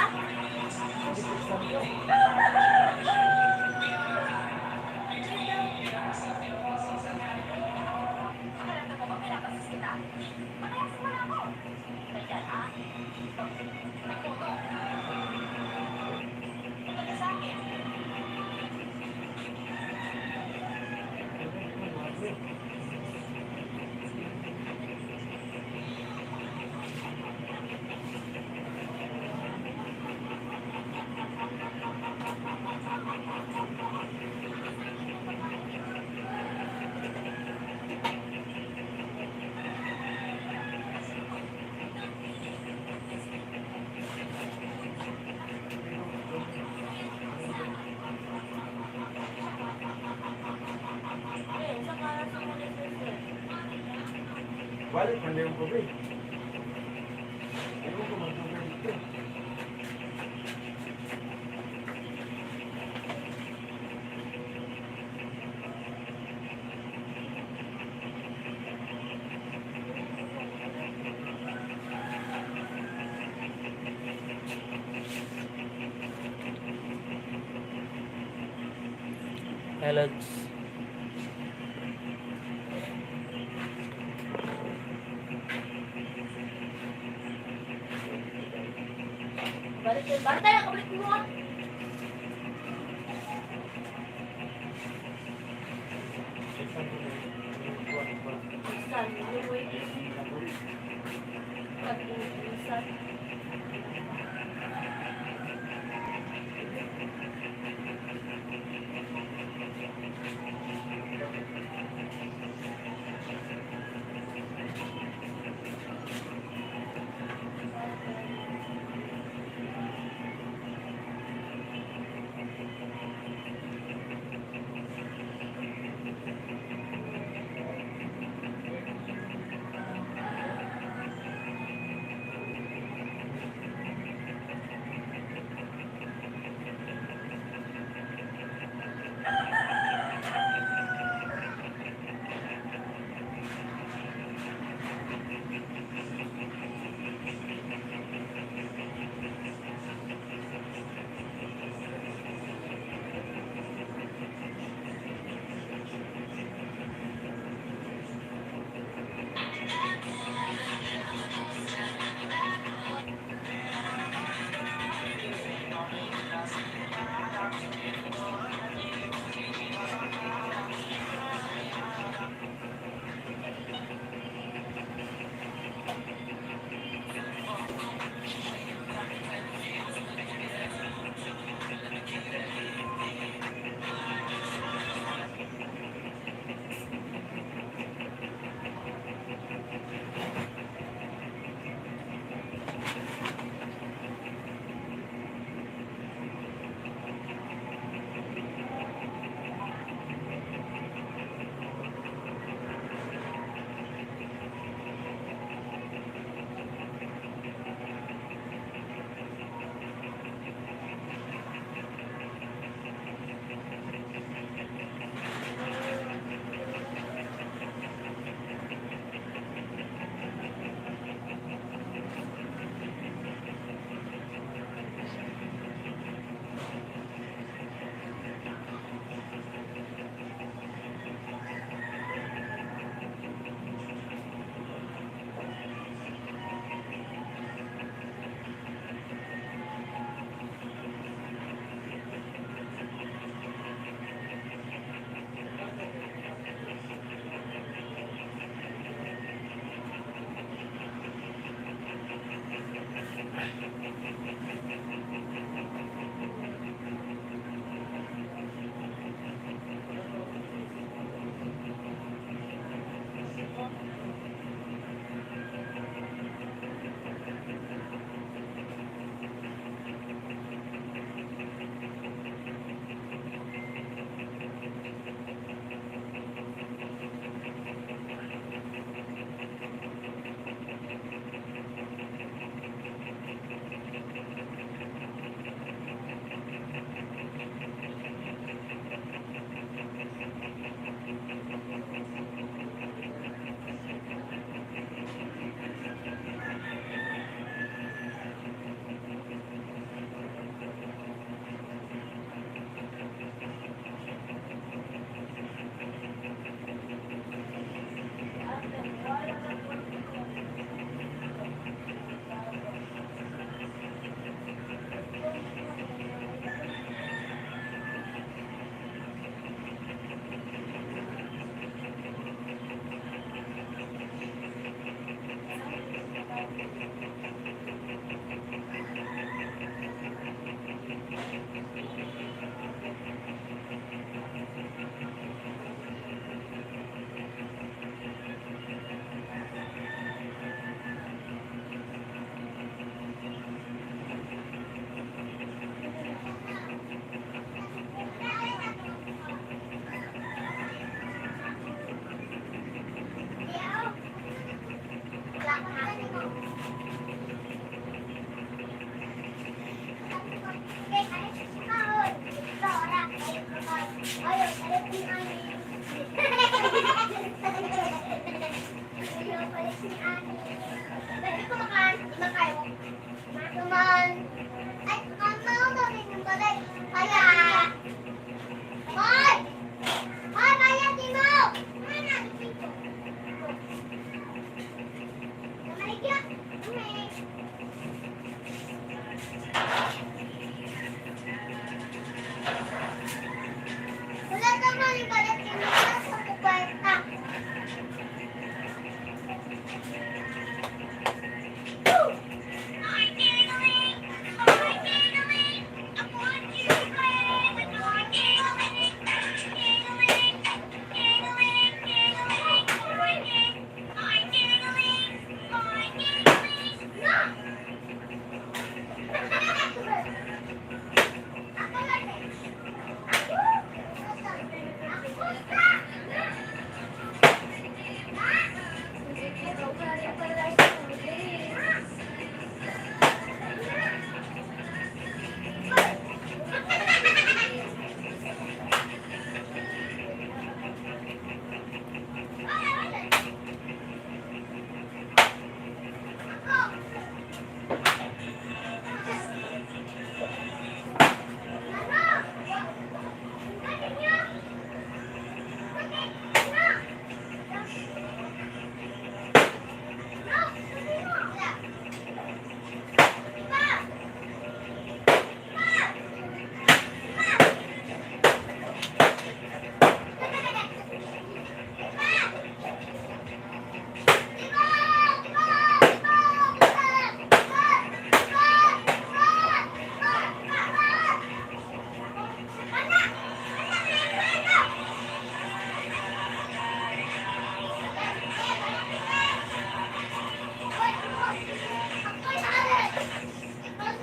Eh, sa para sa mga sister. Balik man yung tubig. Ewan ko magtubig dito. Hi, Lods. Balik yun. Bantay, kabalik mo ah. Saan? Ano eh? Pag-iisan.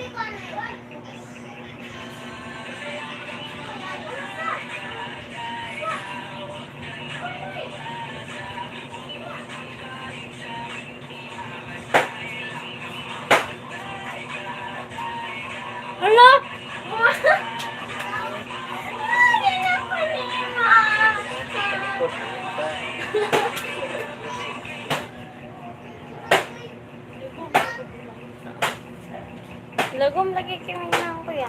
Hala! Lagom lagi kami ng kuya.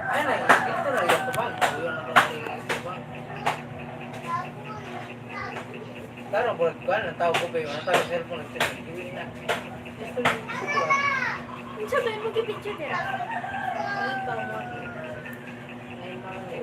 Ay, na, ito na yung tubag. Yun ang tubag. Tarong ko nagkuhan, ang tao ko ba yun? Ang tao cellphone, nagtitigil na. Ito yung kuha. Unsa ba mo gipicture dira? Ay, tama. Ay, mali.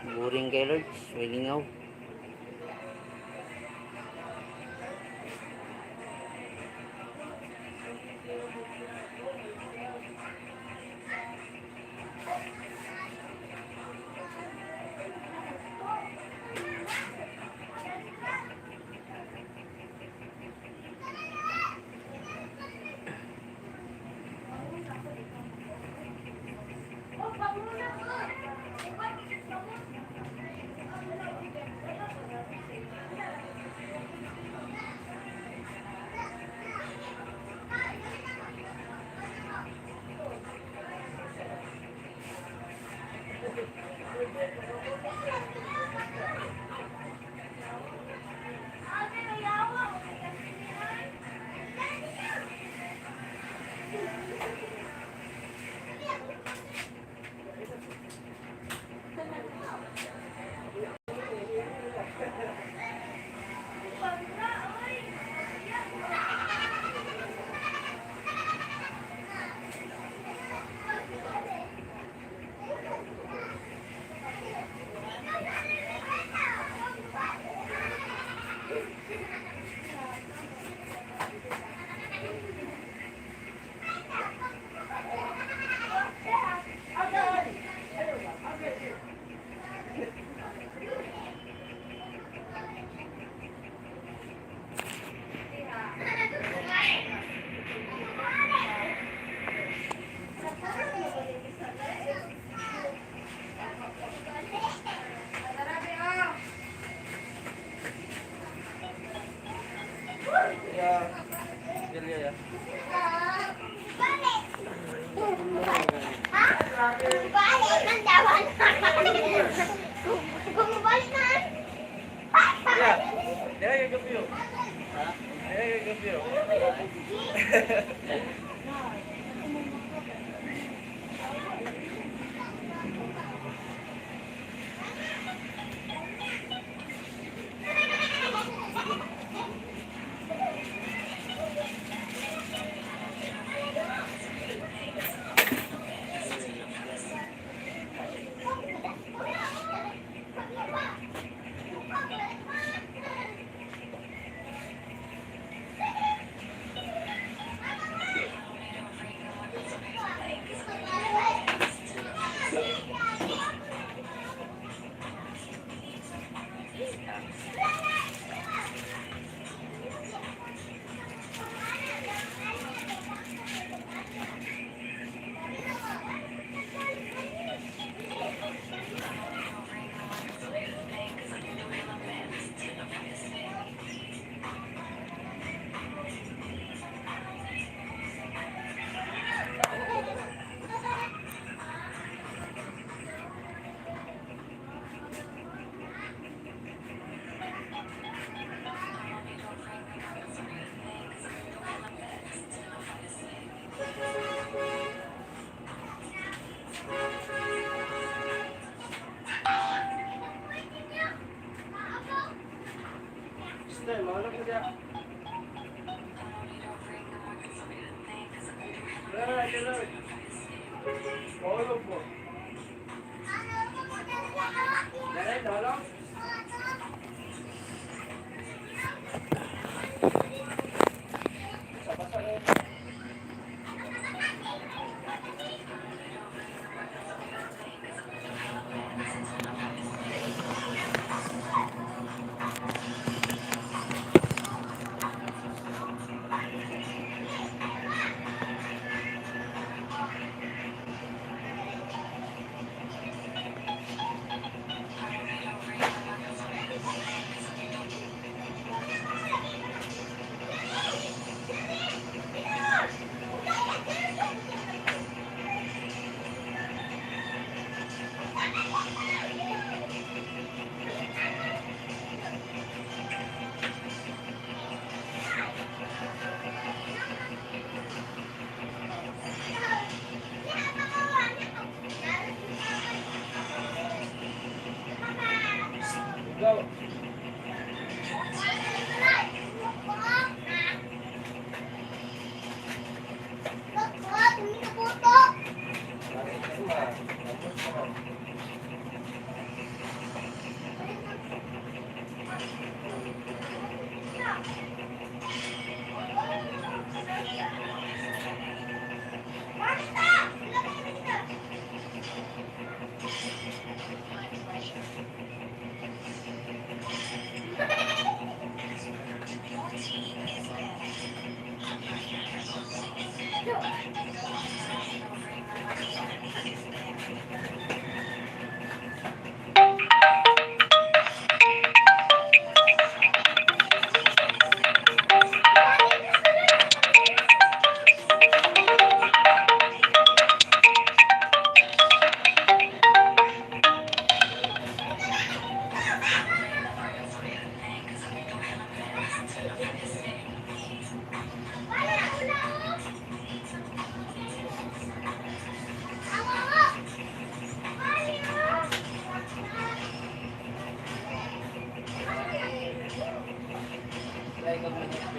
Boring kay Lords, may lingaw. Balik man dawan. Bumabalik man. Yeah. Dili kay gabi. Ha? Dili kay gabi. Sir, mahulog ko siya. Lord, Lord. Mahulog po. Dahil, nahulog? Go. Try ko muna yung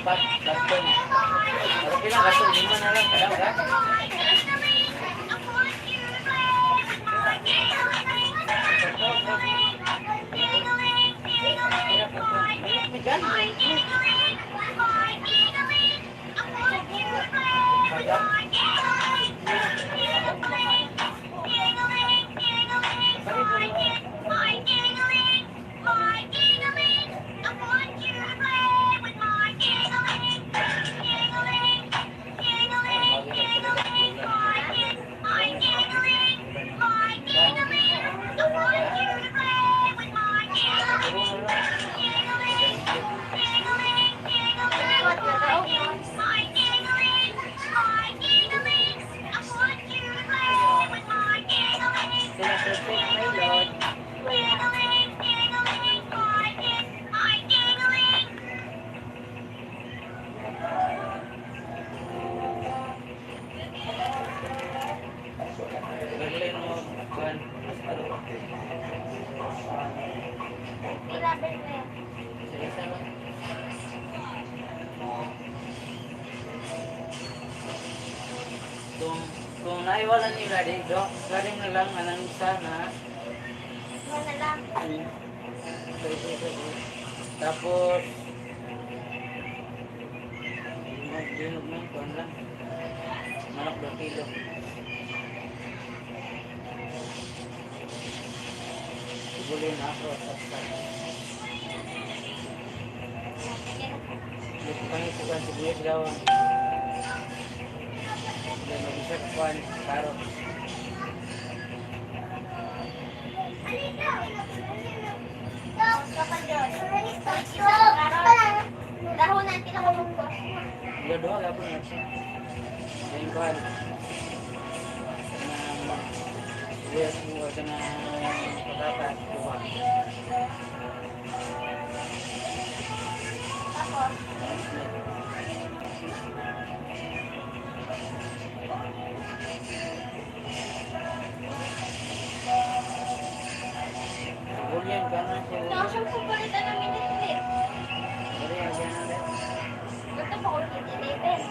Bat, baton. Pero pila kaso lima na lang kada ka. Gan. Kada. Sila perfect, my lord. Galing mo, kuan. Grabe na yun. Sige, sama. Kung naiwalan ni Ladi, do, galing na lang anang sana. Wala lang. Tapos, magdinog ng kuan lang. Manok do kilo. Sibulin ako at sa. Dito kami kuan sibuyas gawang. Then mag-isa ka kuan, karot. Dahon na pinakamungkos. Dua dua gapon na siya. Then kuan. Kanang sibuyas mo kanang patatas duha. Tapos, Sibulyan ka na siya. Nasaan po palitan ng minute? Dari aja na rin. Ito pa ko 11.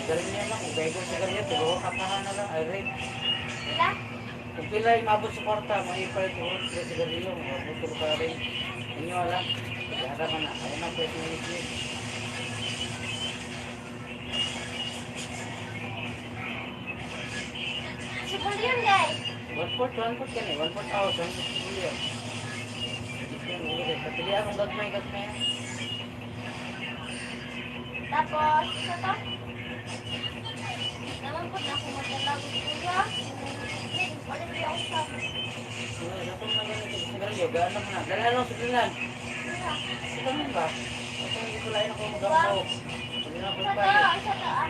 Sigarilyo lang, kung gaygo sigarilyo, tulo ka pa na lang, ay rin. Sila? Kung pila yung mabot sa kwarta, maipalit ko sila sigarilyo, mabot tulo ka rin. Inyo alam, kaya ka na, kaya na pwede minute. Siguro yun, guys. 1-4, 1-4 ka na eh, 1-4,000, sigarilyo. Kapili akong gagmay, gagmay. Tapos, isa to. Naman po na ako magdala ko kuya. Hindi, wala pa ako sa Sigarilyo, gaano mo na. Dala lang sigarilyo. Ito man ba? Ito yung ikulain ako mag-ambaw. Hindi na ako Isa to, palit. isa to. Ah,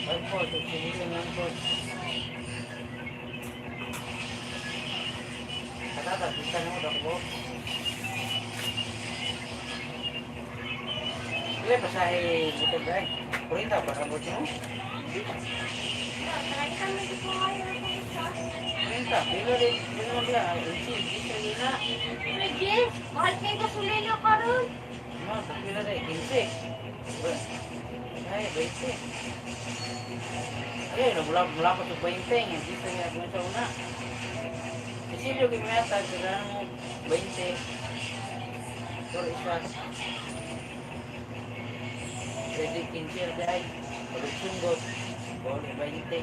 1-4, sigarilyo, 1-4. Patatas, bisa na mo, dakbo. Pila pasahe butod ay. 40 ba sa butod mo? Marami kami dito ngayon. 40. Pila rin, pila naman pila. Insi, bisa rin na. Regis, mahal kayo gasolina karon. No, pila rin, 15. Ay, 20. Ay, mula mula pa sa 20, hindi sa nga kung sa una. Cecilio Gimeta, sila mo 20. Pero isa. Pwede 15 dahil. Pag-sunggot, bawal 20.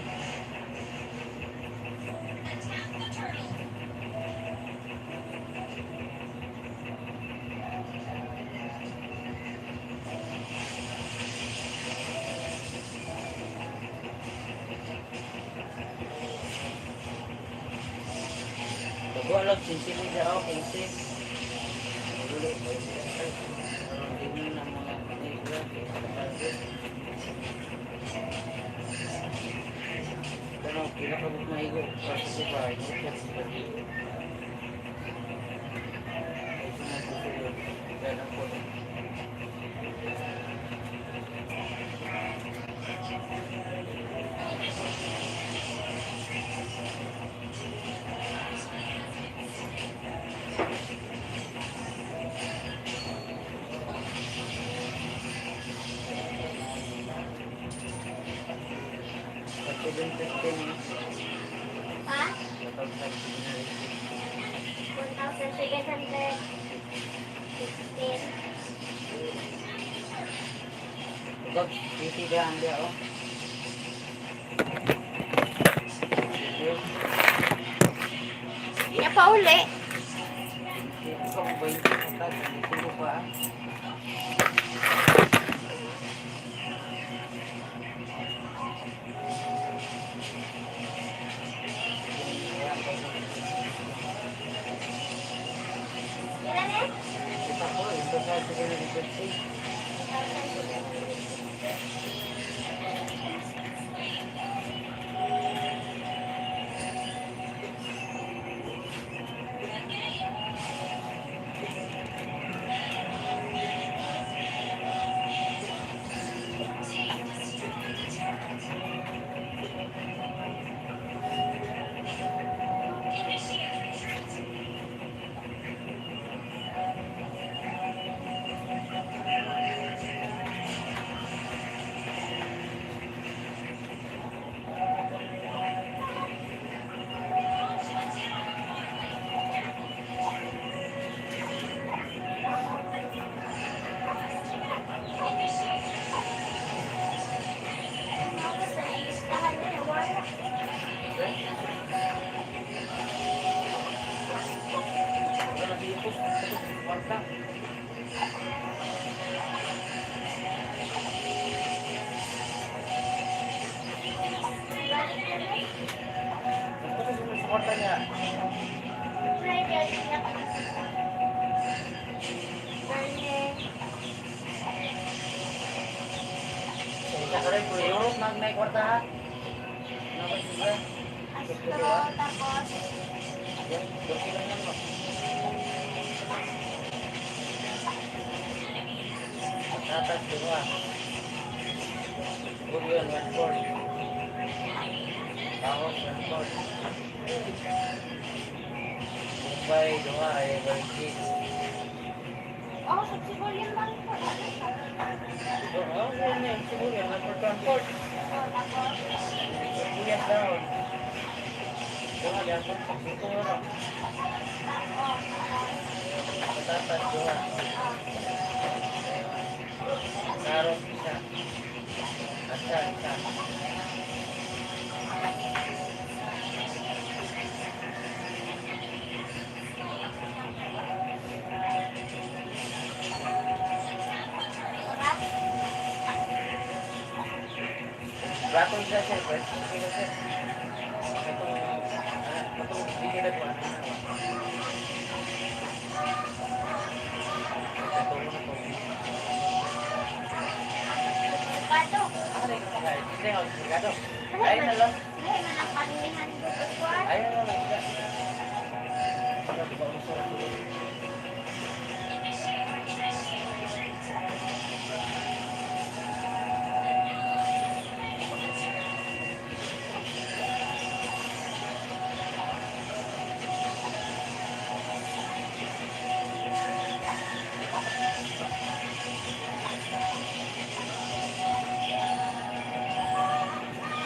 Bago alam, sinsili siya ako, 15. Magulo, 20. Hindi na mga negro, Pero pinakabot maigo, kasi sa bahay, hindi siya sa pag-igo. Ay, sumususunod, ganang po. Pag 7:15, Ha? kapag sabi na rin. 1,716. Ugag, 20 ba ang dia oh. Niya pa uli. Ikaw kung 20 ka, 25 pa ah. Ilan eh? Kita ko, ito sa 750. Ako sa listahan niya, wala. Wala nag-iipos, kwarta. Balik na rin. Nagpasa sa kwarta niya. Friday, siya. Balik. Isa ka rin, puro Europe, mag may kwarta ha. Ano ba siya? Astro, tapos Yan, 12 lang yan mo. Patatas, dua. Bullion, 1/4. Tahong, 1/4. Mumbai, dua, ay, 20. Oh, sa Sibolian lang po. Oo, yun yun, siguro, 1/4, 1/4. Oh, tapos Sibuyas daw. Dua, yan, ito, ano. oh, Patatas, dua. Karot, isa. Asa, isa. Plato isa, sir. Pwede kilo, sir. Itong, itong binila ko, ano na ba? Ito muna to. Merkado. Ah, rin ko kaya. Hindi, ako, merkado. Ayun na lang. Ay, man ang karnihan ko sa kwan. Ayun na lang. Sabi ba, uso na to.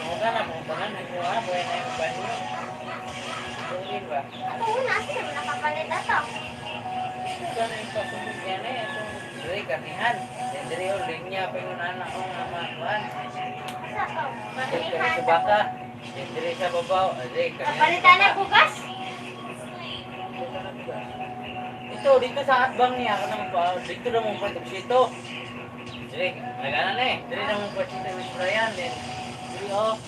Mga na, mga tanan, nagkuha, buhay na yung banyo. Tungin ba? Ako una, sino nakapalit ato? Ito gana yung pasunod niya na eh. Itong diri, karnihan. Yan diri, oh, linya pa yung anak ko nga mga kuhan. Asa to? Diri Karnihan. sa baka. Yan diri sa babaw. Diri, karnihan. Kapalitan na bugas? Ito, dito sa atbang niya. Ako naman pa, dito na mong patuksito. Diri, nagana na eh. Diri na mong patuksito with Brian. Then, diri oh.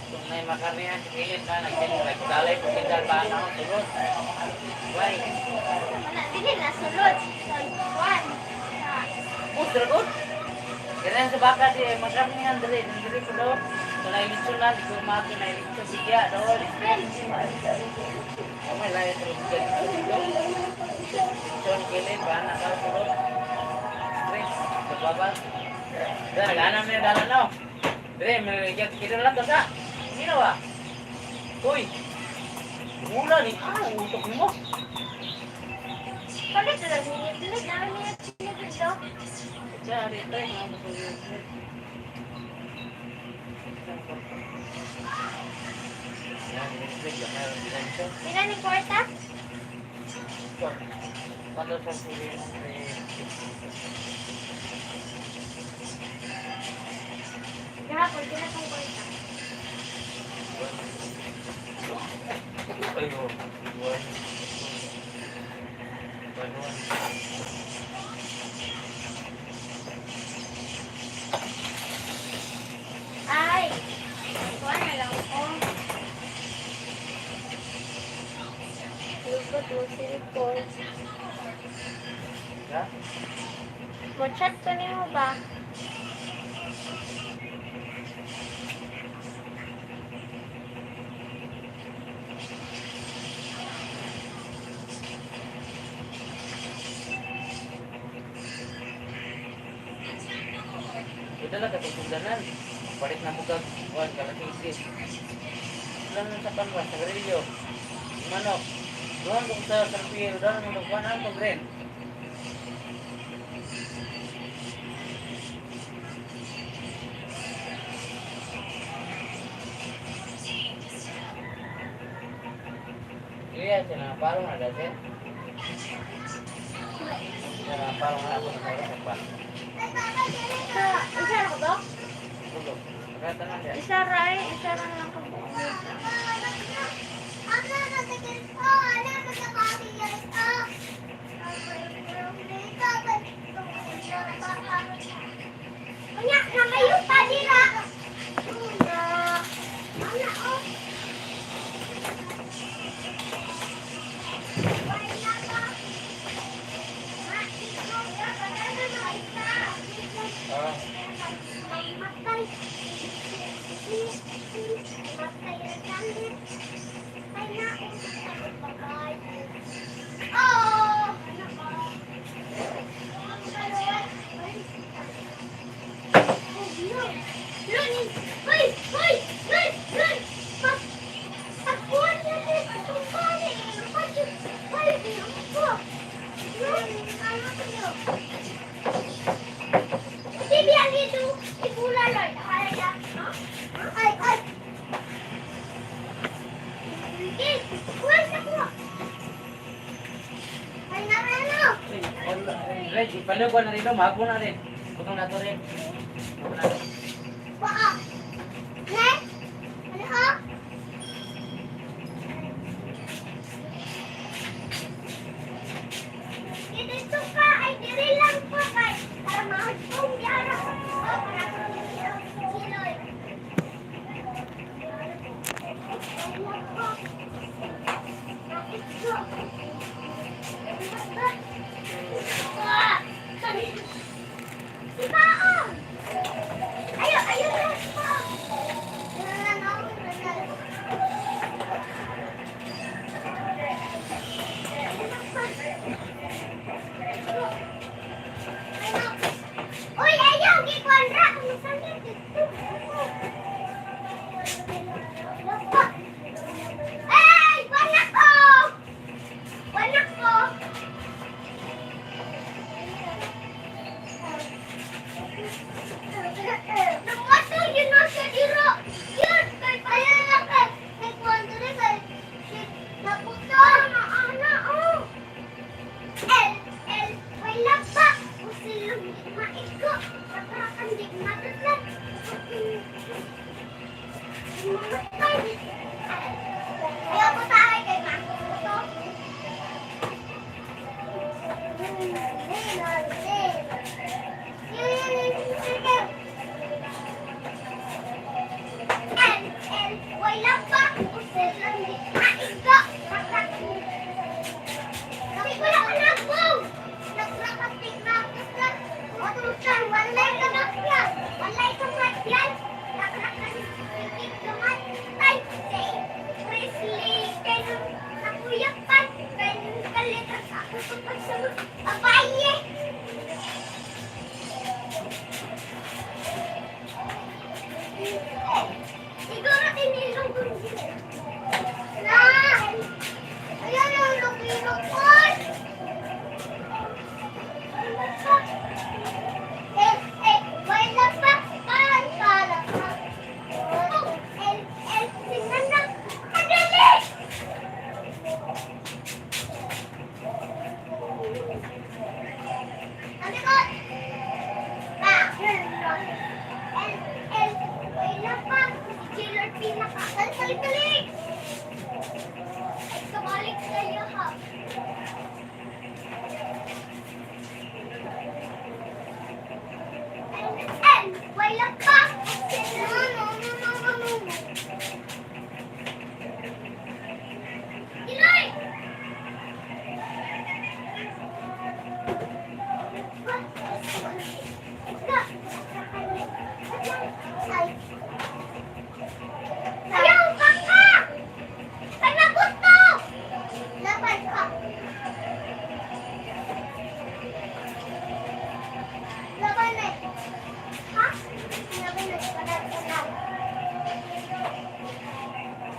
Itong na yung makarnihan sa kilid na, nagdalay po kindal pa ako. Tulod. Why? Wala, dili na sulod. Sa kwan. Oh, dragon! Ganyan sa baka di, makarnihan diri, diri ko daw. Kung nailitso na, di ko umaki, nailitso bigya daw. Oh, may layo tulog dyan. Litson, kilid, bana ka, tulog. Diri, sa baba. Dara, gana mo yung dala na. Diri, may kilo lang to sa. Sino ba? Uy! Mura ni, ah, utok mo. Palit na lang, minit na minit do. Dari, tayo, mga matulog. Yan, minit, yan, meron bilang siya. Pila ni kwarta? Ito. 1,700. Gahapon, kinatong ko. Ay, oh. One. One, one. Ay! Kuha na lang ko. Lupot mo cellphone. Ha? Mo-chat ko nimo ba? Ito lang katugtuganan. Palit na mo kag kuan kalakisi. Lang sa kanwa sa grilyo. Manok. Duhan ko sa sarpil, duhan mo kuan ang pagren. Iya, sila parang ada sih. Sila parang ako na parang pa. Sa, isa ra ba? Tulog. Kata na siya. Isa ra eh. Isa ra lang ka buong. Unya, namayo pa dira. Unya. Ana oh. Ah. Mamatay. Mamatay ang gamit. Ay na, oh. Oh! Ano ba? Hoy! Hoy! Hoy! Hoy! Pag... Pagkuhan niya dito, tumpali. Hoy! Ano ko? Hindi ang dito. Ibula lang. Ay, ay. Ay! Hindi! Kuha sa kuha! Ay, narano! Red, ipalaw ko na rin, mago na rin. Butong na to rin. Butong na to. Paa! Ne? Ano ha? Dito ka ay diri lang po kay para mahagpong yara. Oh, para kiloy. Ibaon! Ayo, ayo na po. Uy, ayaw, gikuan ra. Masakit dito. Ay, wala ko. Wala ko. Namato yun na siya diro. Yun, kay kaya na kay. Kay kuwan diri kay. Naputo na ana oh. L L wala pa. Usilong di maiko. Kaprakan di matutlan. Mamatay. Ayaw ko sa akin kay makuto. L L wala pa. Usilong di maiko. Kasi wala ka na po. Nagrakatik na ako sa matutan. Walay ka matyan. Walay ka matyan. Nagrakatik ka matay. Kay Presley. Kay nung nakuyapan. Kay nung kalitas ako kapag sa babae. Siguro tinilong ko na! Ayan ang lukilukot! Eh, eh, Dali, dali! Ay, kabalik sa'yo, ha? And, wala pa! No, no, no, no, no, no. Iloy! Ay. Ayaw, baka! Ay, magusto! Laban ka. Laban na. Ha? Laban na. Kanan, kanan.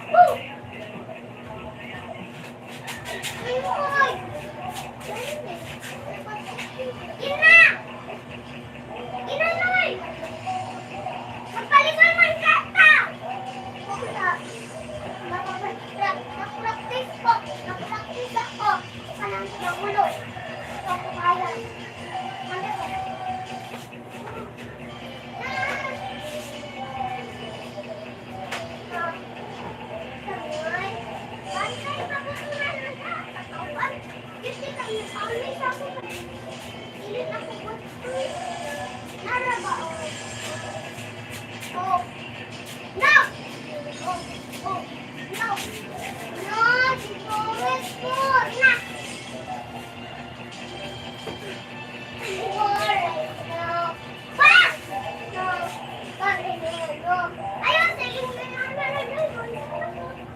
Woo! Ay, hoy! Ina! Ina, Noy! Magpaligoy man ka ta! Nag-practice ko. Nag-practice ako. Kanang nagulo. Ako kaya. Ano ko? Oh. No! Oh, oh, no! No, si Gomez po! Na! No! Pa! No! No! Ayun, sige mo na na na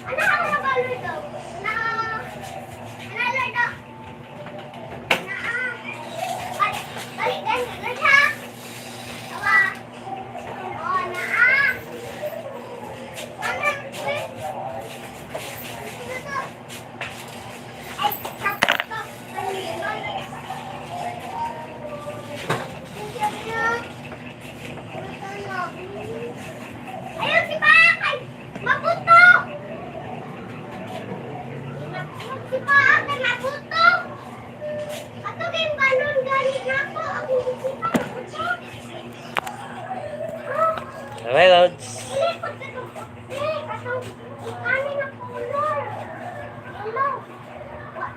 Ano ka na ba, Lordo? Na, ano, Lordo? Na, balik, balik, balik, ha? Awa. Oh, na, ah. Ano, eh? Ano to? Ay, stop, stop. Balik, balik. Ayun, si Pakay! Mabuto! Si Pakay, mabuto! Ato kayong balon gani na ako. Ako si mabuto. Bye, Lods. Ilikot ka to. Eh, katong ikani na color. Yellow. Wa,